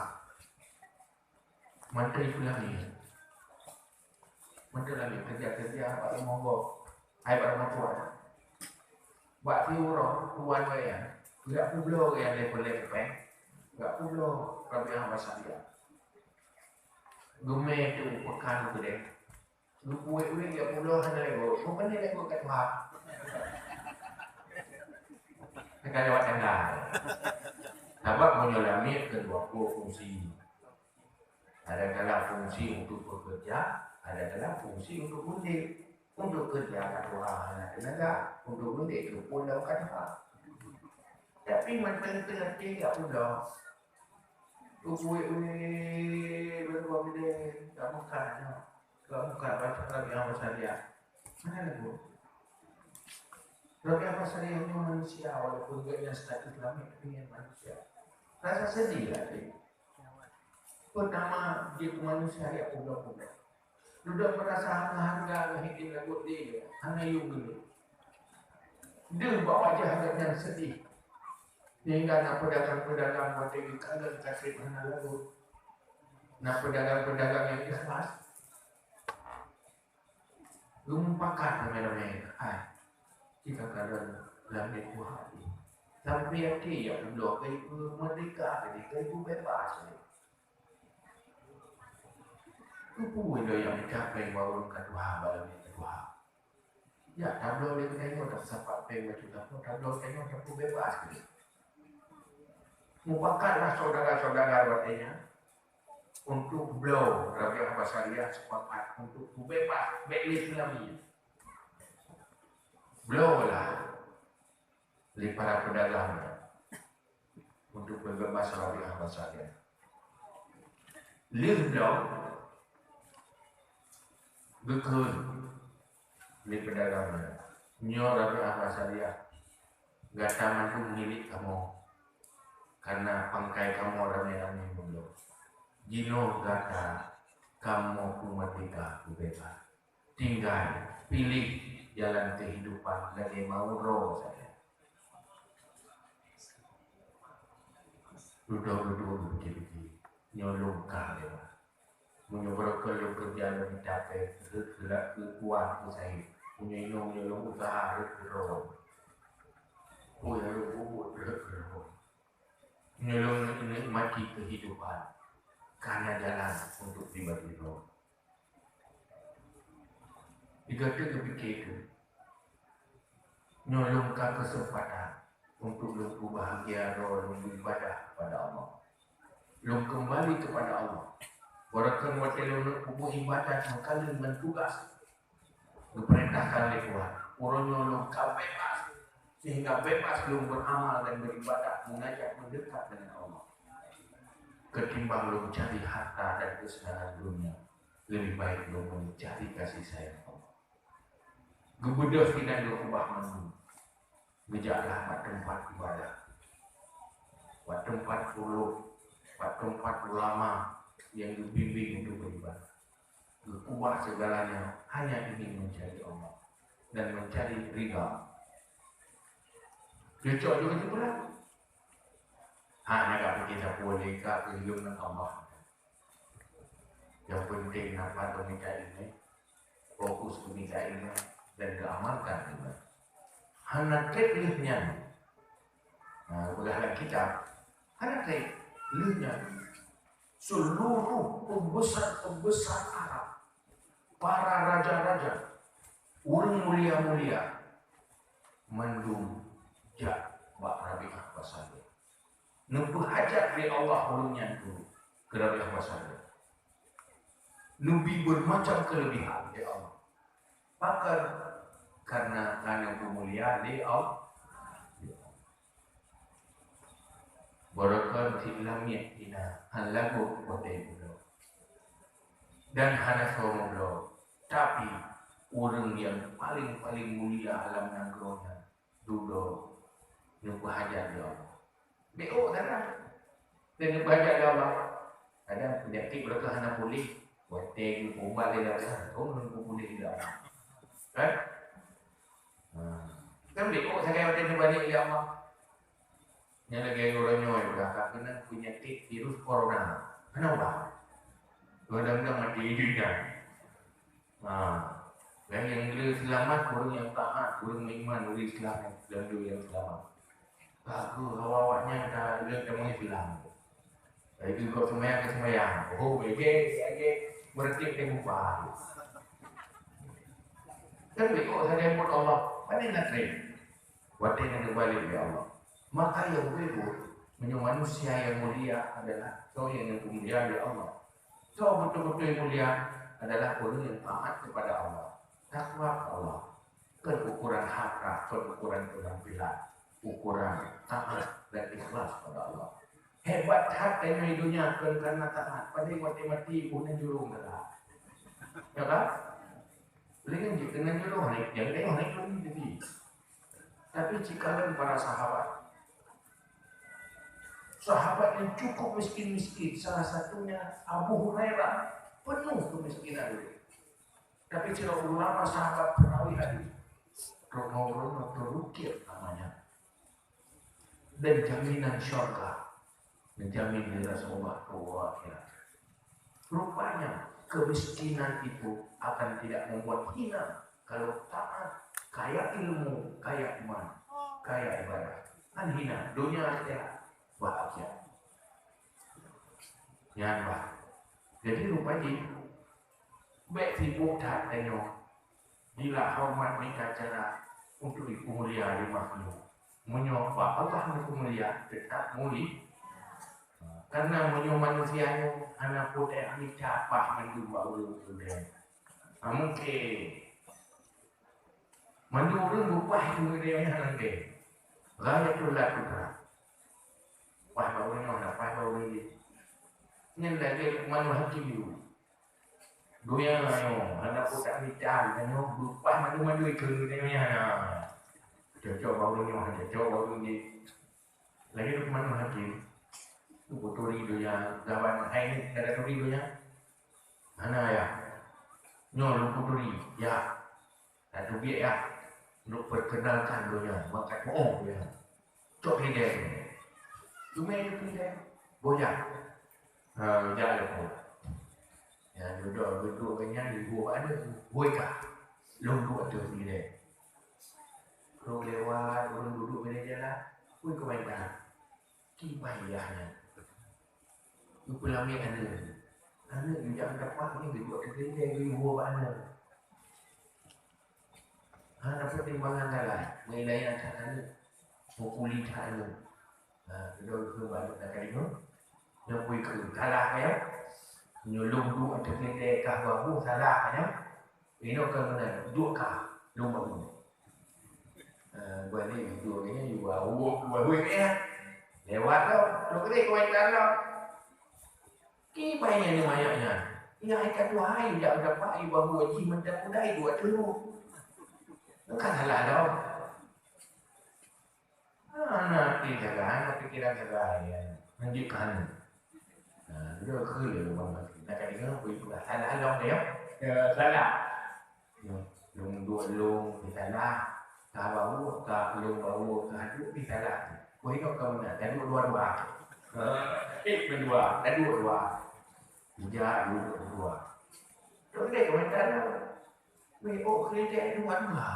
mantong lam lamiet. Mantong lam lamiet, kerja-kerja bak rumoh gob. Hai bak rumoh tuan. Bak siuroe tuan gobnyan, geujak peubloe gobnyan lé peureulèe kupéng. Geujak peubloe Rabi'ah Basariah. Geumè tu peukan keudeh. Geupuék-puék jak peubloe hana lewat. Bukan lewat ka tuha. Ka lewat tangga. Sabab meunyoe lamiet keudua ploh fungsi. Ada kala fungsi untuk bekerja, ada kala fungsi untuk meuudép. Untuk kerja ka tuha hana teunaga, untuk meuudép pun dah ka tuha. Tapi mantong teuh até jak peubloe. Upuék-uék, beureugueng geude, ka meukat nyoe. Ka meukat bak Rabi'ah Basariah. Hana lagèe. Rabi'ah Basariah nyoe manusia, walaupun gobnyan status lamiet, tapi nyan manusia. Rasa sedih lah, eh. Pertama, dia ke manusia, dia goblok-goblok. Dudoe meurasa hana hareuga ngon hidin lagot lé, hana yum geuleuh. Deuh bak wajah gobnyan seudeh. Sehingga na peudagang-peudagang watèe geukalon ka trép hana lagot. Na peudagang-peudagang nyang ikhlas. Geumupakat ramè-ramè, hai, ci takalon lam lé tuha jih. Sampoe até jak peubloe keu ibu meurdeka, keu ibu beubaih. Keupeue lôn nyang mita péng warông ka tuha, bak lamiet ka tuha? Jak tabloe lé geutanyoe, tasapat péng bacut tapeue, tabloe tanyoe tapeubeubaih. Mupakatlah syedara-syedara watèe nyan untuk bloe Rabi'ah Basariah, sepakat untuk peubeubaih bèk lé seulami. Bloe lah lé para peudagang untuk peubeubaih Rabi'ah Basariah. Lheueh nyoe geukheun lé peudagang nyan, nyoe Rabi'ah Basariah Gata mandum milék kamoe, karena pangkai kamoe ramé-ramé meulom. Jinoe gata kamoe peumerdeka, peubeubaih. Tinggai piléh jalan keuhidupan lagée mawöt droe saja. Dudoe-dudoe beutôi-beutôi, nyoe lôn ka lewat. Meunyoe barokon lôn keureuja lôn mita pèng, rhot keu lak keu tuan keu sahe. Meunyoe inong nyoe lôn useuha, rhot keu droe. Peue nyang lôn peubuet, rhot keu droe. Meunyoe lôn nikmati keuhidupan, ka na jalan untuk pribadi droe. Di gata geupike keu, nyoe lôn ka keuseumpatan untuk lôn peubahgia droe lôn beuibadah kepada Allah. Lôn keumbali kepada Allah. Barokon watée lôn peubuet ibadat meukalon ngon tugaih geupeurintahkan lé Tuhan. Uroe nyoe lôn ka bebas, sehingga bebas lôn beuramal dan beribadah, munajat, mendekat dengan Allah. Ketimbang lôn cari harta dan keuseunangan dunia, leubeh baik lôn mencari kasih sayang Allah. Geubeudôh sinan geukeubah mandum. Geujaklah bak teumpat ibadah, bak teumpat pulôh, bak teumpat ulama nyang geubimbéng untuk beribadah. Geukeubah segalanya hanya ingin mencari Allah dan mencari ridha. Cocok juga tu pula. Hana ka pike sapeue lé, ka keu lôn ngon Allah. Nyang penting na pat mita iman, fokus keu mita iman dan geuamalkan iman. Hana treb lheueh nyan. Nah, peugah lam kitab, hana treb lheueh nyan. Seluruh pembesar-pembesar Arab, para raja-raja, ureuëng mulia-mulia, mandum jak bak Rabi'ah Basaleh. Neupeuhajat lé Allah ureuëng nyan keu, keu Rabi'ah Basaleh. Neubi beumacam keuleubehan lé Allah. Pakon? Karena ka neupeumulia lé Allah. Barokon cit lamiet inan, hana lagot watée budok. Dan hana soe meubloe, tapi ureuëng nyang paleng-paleng mulia alam nanggroe nyan dudoe neupeuhajat lé Allah. Bék ôk sagai. Dan neupeuhajat lé Allah. Kadang peunyakét barokon hana puléh, watée geupeuubat lé Allah, oh, neupeupuléh lé Allah. Kan? Ha. Kan bék ôk sagai watée neubalek lé Allah. Nyang lagée uroe nyoe udah ka keunong peunyakét virus corona. Hana ubat. Kadang-kadang maté dunia. Ha. Dan nyang le seulamat ureuëng nyang taat, ureuëng meuiman, ureuëng Islam nyang le nyang seulamat. Ka keuh awak-awak nyan ka le teuma Islam. Jadi kok seumayang ke seumayang. Oh, bege, bege. Berarti dia mubah. Kan bego sagai buet Allah. Mana nak terima? Watée nyang geubalek lé Allah. Maka nyang beubeuet, meunyoe manusia nyang mulia adalah soe nyang geumulia lé Allah. Soe beutôi-beutôi mulia adalah ureuëng nyang taat kepada Allah, takwa keu Allah. Kon ukuran harta, kon ukuran penampilan, ukuran taat dan ikhlas kepada Allah. Hebat that tanyoe di dunia kon karena taat, padahai watée maté bunoe jurông dah. Ya kan? Lagée jih keunan jurông, hana nyang tengok hana nyang jadi. Tapi cikalon para sahabat. Sahabat yang cukup miskin-miskin, salah satunya Abu Hurairah, penuh kemiskinan dulu. Tapi sidroe ulama sahabat perawi hadis, Rono-rono terukir namanya. Dan jaminan syurga, menjamin di Rasulullah ke akhirat. Rupanya, kemiskinan itu akan tidak membuat hina kalau taat, kaya ilmu, kaya iman, kaya ibadah. Kan hina, dunia akhirat bahagia. Nyan bah. Jadi rupanya, bék sibuk that tanyoe. Bila horeumat mita cara untuk jipeumulia lé makhluk. Meunyoe bak Allah neupeumulia, teutap mulia. Karena meunyoe manusia nyoe hana putéh mita pah mandum bak ureuëng-ureuëng. Ha, mungkin. Mandum ureuëng beupah keu ureuëng nyan hana lagée. Ghayatul la tudrak. Pah bak ureuëng nyoe hana pah bak ureuëng nyoe. Nyan lagée Luqmanul Hakim dulu. Donya nyoe hana putéh mita, nyoe beupah mandum-mandum keu ureuëng nyan hana. Cocok bak ureueng nyoe, cocok bak ureueng jih. Lagèe Luqmanul Hakim, geuturi donya, zaman hai nyoe ka geuturi donya. Hana, yah. Nyoe lôn kuturi, yah. Tateubiet, yah. Lôn perkenalkan donya, maka tu'oh donya. Cok keudè. Teumé keudè. Boh jak. Ha, jak lé po. Ya, duduk, duduk nyan, ibu ada, bui kah. Lôn duek ateueh keudè. Lôn lewat, ureueng duduk bak jalan, bui keu mantong. Kiban yah nyan. Geupeulamé aneuk. Aneuk geujak dapat ni geujok teugeundeng geuyue bak aneuk. Hana peutimbangan salah, meuilayan that aneuk, meupuli that aneuk. Ha, keudroe keu balut na kalimong. Nyoe pui keu salah ka nyoe. Nyoe lôn duek ateueh keudè ka bahu salah ka nyoe. Inoe ka meunan, duek ka lôn bahu. Eh, buat ni, duek ni, dua, dua, dua, dua, ya. Lewat tu, tu kena kau ingat tu. Kiban nyan ni mayat nyan. Ya, hai ka tuha, hai jak dapat, hai bahu jih macam kuda, hai dua tu. Bukan salah tu. Ah, na hati jaga, na pikiran jaga, ya. Lanjutkan. Nah, dia keu lubang mati. Nak kata dia, beri pegang. Salah long dia. Ya, salah. Ya, long dua long, salah. Ka bahu, ka long bahu, ka hadu, salah. Kau hidup kau mana? Tadi dua-dua. Eh, berdua. Tadi dua-dua. Tiga, dua, dua. Kau ni kau mana? Weh, oh, kredit dua-dua.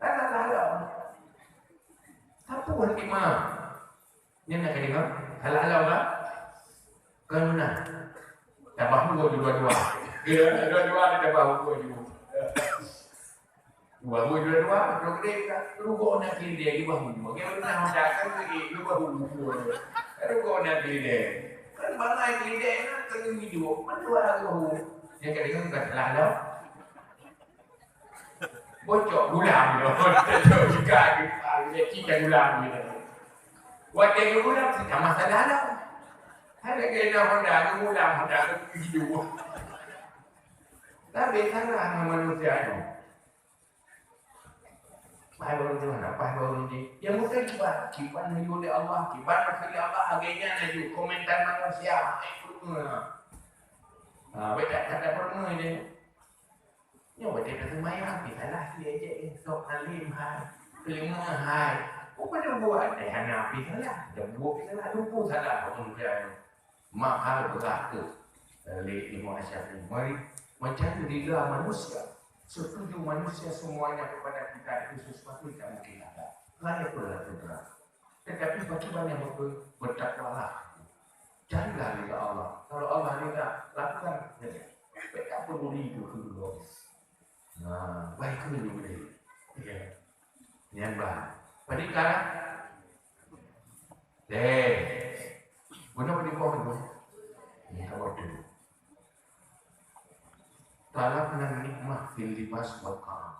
Salah, salah. Apa hikmah? Nyan nak kena salah-salah lah. Kan benar. Tabah dua dua-dua. Ya, dua-dua ada tabah dua dua. Dua dua dua-dua, dua gede kan. Rugo nak kiri dia di bahu. Bagi benar macam kan lagi di bahu. Rugo nak kiri dia. Kan bangai kiri dia nak kena hidup. Mana dua bahu? Yang kena kan salah dah. Bocok gulang tu. Bocok ikan, ikan gulang tu. Watèe geugulang, cit na masalah dah. Hai lagèe na Honda, geugulang Honda, geugulang. Tapi salah ngon manusia nyoe. Pai baru tu, na pai baru ni. Yang mungkin kiban, kiban meunyoe lé Allah, kiban meunyoe lé Allah, lagèe nyan laju komentar manusia. Hai, ha, beda kata peureumeun je. Nyoe watèe taseumayang, pih salah sie jeh, sok alim hai, peuleumeue hai. Upah buet, eh, hana pih salah, dan buet pih salah, lumpur salah, peungeujai. Maka beurah tu, lé Imam Syafi'i, mari mencari ridha manusia. Setuju manusia semuanya kepada kita itu sesuatu yang mungkin ada. Layak pula putra. Tetapi bagi banyak betul, bertakwalah. Carilah ridha Allah. Kalau Allah ridha, lakukan saja. Tak peduli itu kedua. Nah, baik itu dulu deh. Ya. Nyan bah. Pada kala. Deh. Guna pada kau tu. Ni kau tu. Talabna nikmah fil libas wal ta'am.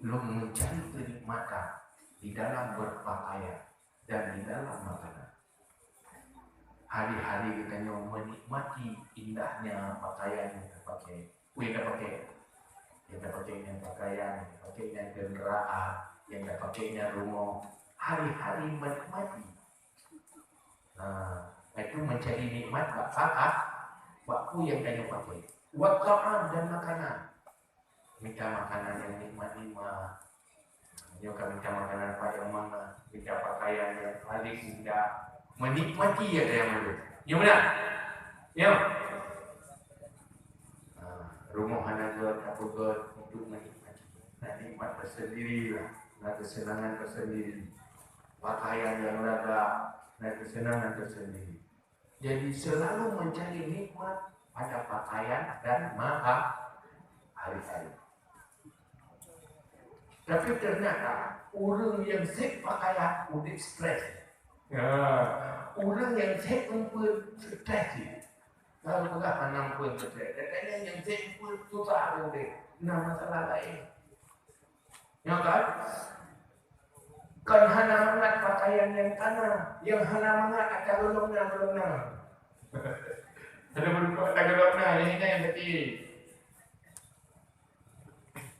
Lôn mencari kenikmatan di dalam berpakaian dan di dalam makanan. Hari-hari geutanyoe menikmati indahnya pakaian yang terpakai. Weh, yang terpakai. Yang terpakai dengan pakaian, yang terpakai dengan kenderaan, yang terpakai dengan rumah. Hari-hari menikmati. Ha, itu mencari nikmat bak, bak, bak peue nyang tanyoe pakai. Wa ta'am, dan makanan. Mita makanan nyang nikmat-nikmat. Nyoe ka mita makanan paling mangat, mita pakaian nyang paling indah. Menikmati ya, ya, meunan. Ya, beuna? Ya. Ha, rumoh hana göt, tapi göt untuk menikmati. Nah, nikmat tersendiri lah. Nah, kesenangan tersendiri. Pakaian yang laga, nah, kesenangan tersendiri. Jadi, selalu mencari nikmat pada pakaian dan maka hari-hari. Tapi ternyata, ureuëng nyang sép pakaian, udép stres. Ya, ureuëng nyang sép rumpun, stres jih. Kalau peugah hana rumpun, stres. Katanya nyang sép rumpun, susah udép. Nah, masalah lain. Ya kan? Kan hana mangat pakaian nyang kana, nyang hana mangat ata golom na, golom na. Ada berupa ata golom na, nyang hina nyang kecil.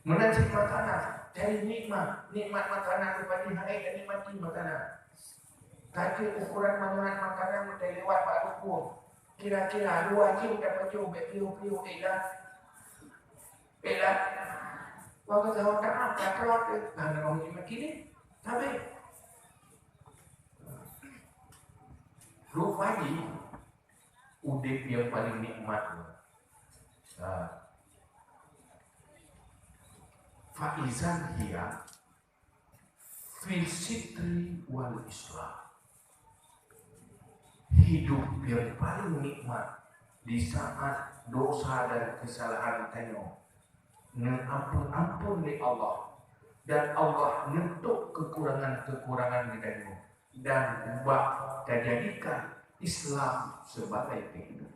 Meunan cit makanan, cari nikmat. Nikmat makanan rupajih hai ka nikmati makanan. Ka jeuet ukuran mangat makanan meutai lewat bak rukun. Kira-kira dua jeuem dapat jeuem bek piôh-piôh ilah. Ilah. Waktu sahur tak apa, tak apa. Nah, nak bangun lima kilo. Habis. Rupajih udeb nyang paling nikmat. Ha. Faizan hiya fil sitri wal islam. Hidup yang paling nikmat di saat dosa dan kesalahan tanyoe neuampun-ampun lé Allah, dan Allah neutup kekurangan-kekurangan geutanyoe, dan bak tajadikan Islam sebagai kehidupan.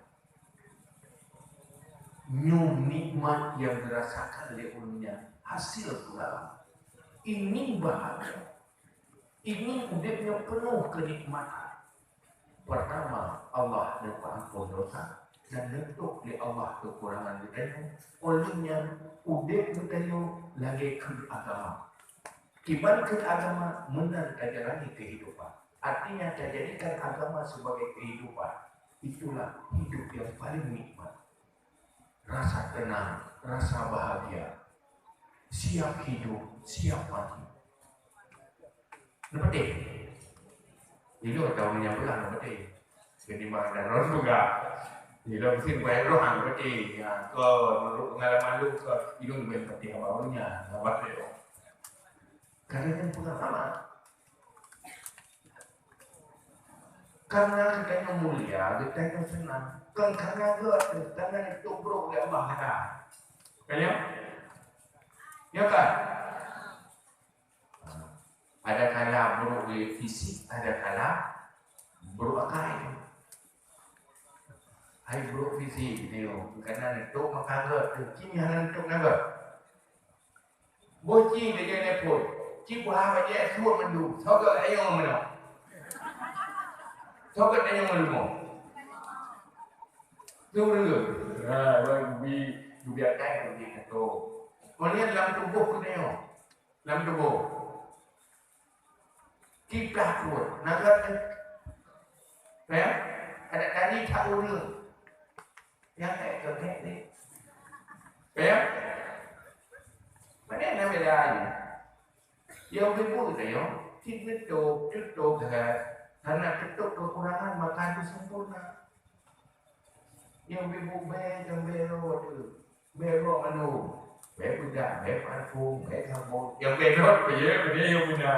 Nyoe nikmat nyang dirasakan lé ulôn nyan hasil peugah. Ingin bahagia, ingin udeb nyang penuh kenikmatan. Pertama, Allah neupeuampon dosa dan neutup lé Allah kekurangan geutanyoe. Oleh nyan, udeb geutanyoe lagée keu agama. Kiban keu agama meunan tajalani kehidupan. Artinya, tajadikan agama sebagai kehidupan. Itulah hidup yang paling nikmat. Rasa tenang, rasa bahagia. Siap hidup, siap mati. Neupeuteh. Ilôn tahu nyang peugah neupeuteh. Jadi mak dan ron peugah. Ilôn mesti buat roh neupeuteh. Ya, ko menurut pengalaman lu ko ilôn ben peuteh abang lu nya. Sabar deh. Karena yang pengalaman. Karena geutanyoe mulia, geutanyoe seunang. Kon karena geutanyoe tubrok lé Allah ada. Kan ya? Ya kan? Ada kala buruk dari fisik, ada kala buruk akai. Hai buruk fisik ni, karena neutôp maka gét, kini hana neutôp na gét. Boh ci lagée neupôt, ci buha bajée suot mandum, soe gét tanyong meunoe. Soe gét tanyong meunoe. Tu ureueng gét. Ha, wah, bi, bi akai keu di kato. Kemudian lam tuboh keu tanyong. Lam tuboh. Kiblah pun, na gét nyan. Ya? Ada tadi tak ureueng. Nyang ék keu ék ni. Ya? Mana na beda ni? Yang ibu saya, cit betul, betul dah. Karena tutup kekurangan maka disempurna. Nyang bèe bubé, nyang bèe rot tu. Bèe rot anu. Bèe beudak, bèe parfum, bèe sabon. Nyang bèe rot pih ya, bèe nyang beuna.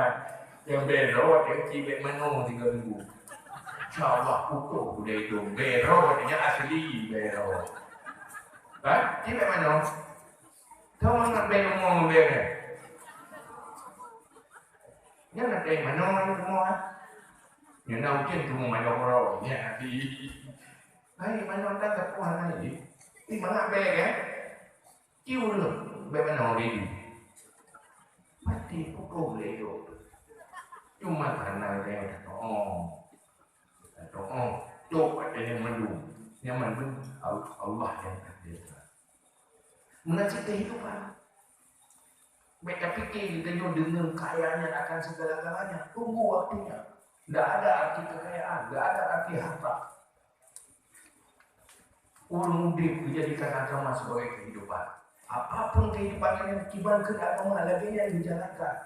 Nyang bèe rot, nyang cit bèe manoe tiga minggu. Insya Allah, putôh budaya itu. Bèe rot, nyang asli bèe rot. Ha? Cit bèe manoe. Tahu mangat bèe rumoh ngon bèe nyan? Nyan na bèe manoe ngon rumoh, ha? Nyan na ujeuen rumoh manoe rot, nyan hati. Hai, manoe tan ka puah lagi. Ih, mangat bèe kan? Cium dulu, bèe manoe ready. Pasti pukul boleh hidup. Cuma karena dia dah toong. Dah toong. Cok pada yang mandum. Yang mandum, Allah yang takdirkan. Mengasih kehidupan. Bèk tapikir geutanyoe deungon kaya nyan akan segala-galanya. Tunggu waktunya. Ndak ada arti kekayaan, ndak ada arti harta. Ureueng udeb geujadikan agama sebagai kehidupan. Apapun kehidupan nyan, kiban keu agama lagèe nyan dijalankan.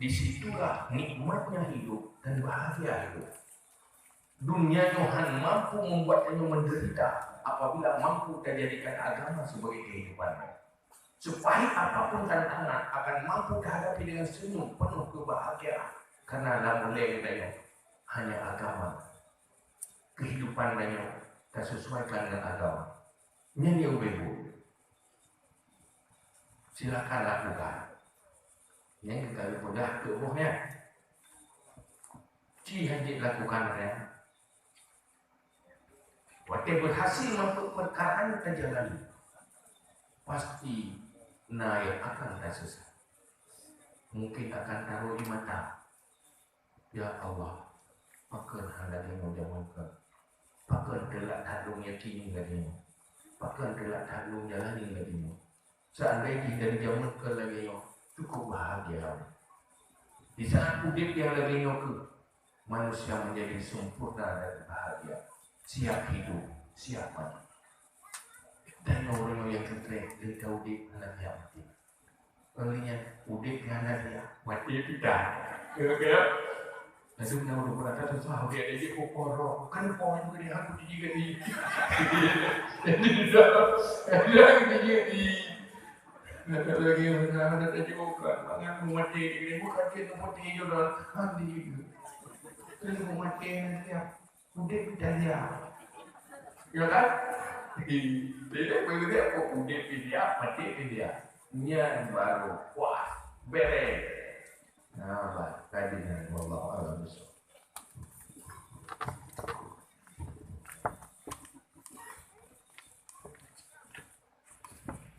Di situlah nikmatnya hidup dan bahagia hidup. Dunia nyoe hana mampu membuat tanyoe menderita apabila mampu tajadikan agama sebagai kehidupan. Sepahit apapun tantangan akan mampu tahadapi dengan senyum penuh kebahagiaan, karena lam ulèe geutanyoe hanya agama. Kehidupan tanyoe tasesuaikan dengan agama. Nyan nyang ubé buet. Silakan lakukan. Nyan ka geupeugah keu boh nyan. Ci hana jeuet lakukan nyan. Watèe berhasil mampu perkara nyang tajalani, pasti na nyang akan tasesat. Mungkin akan tarô di mata, "Ya Allah, pakon hana lagèe nyoe jameun kah? Pakon teulat that lôn yakini lagèe nyoe? Pakon teulat that lôn jalani lagèe nyoe?" Seandai jih dari zaman ke lagèe nyoe, cukup bahagia. Di saat udép nyang lagèe nyoe keuh, manusia menjadi sempurna dan bahagia. Siap hidup, siap mati. Dan ureueng nyang keutrek, dari ka udép hana siap mati. Ureueng nyang udép hana siap mati, pita. Ya, ya. Lalu nak ureueng berkata, "Susah, dia ada je kokoro." Kan orang tu dia aku tiji gadi. Jadi dah, dah tiji gadi. Nak lagi mana ada tadi bukan. Mangat mati dia bukan dia tu mati je dah. Hati je. Terus mati nanti ya. Udép kita dia. Ya kan? Jadi, dia boleh dia apa? Udép dia, mati dia. Nyan baru puas. Beres. Nah, bah, tadi kan. Wallahu a'lam bishawab.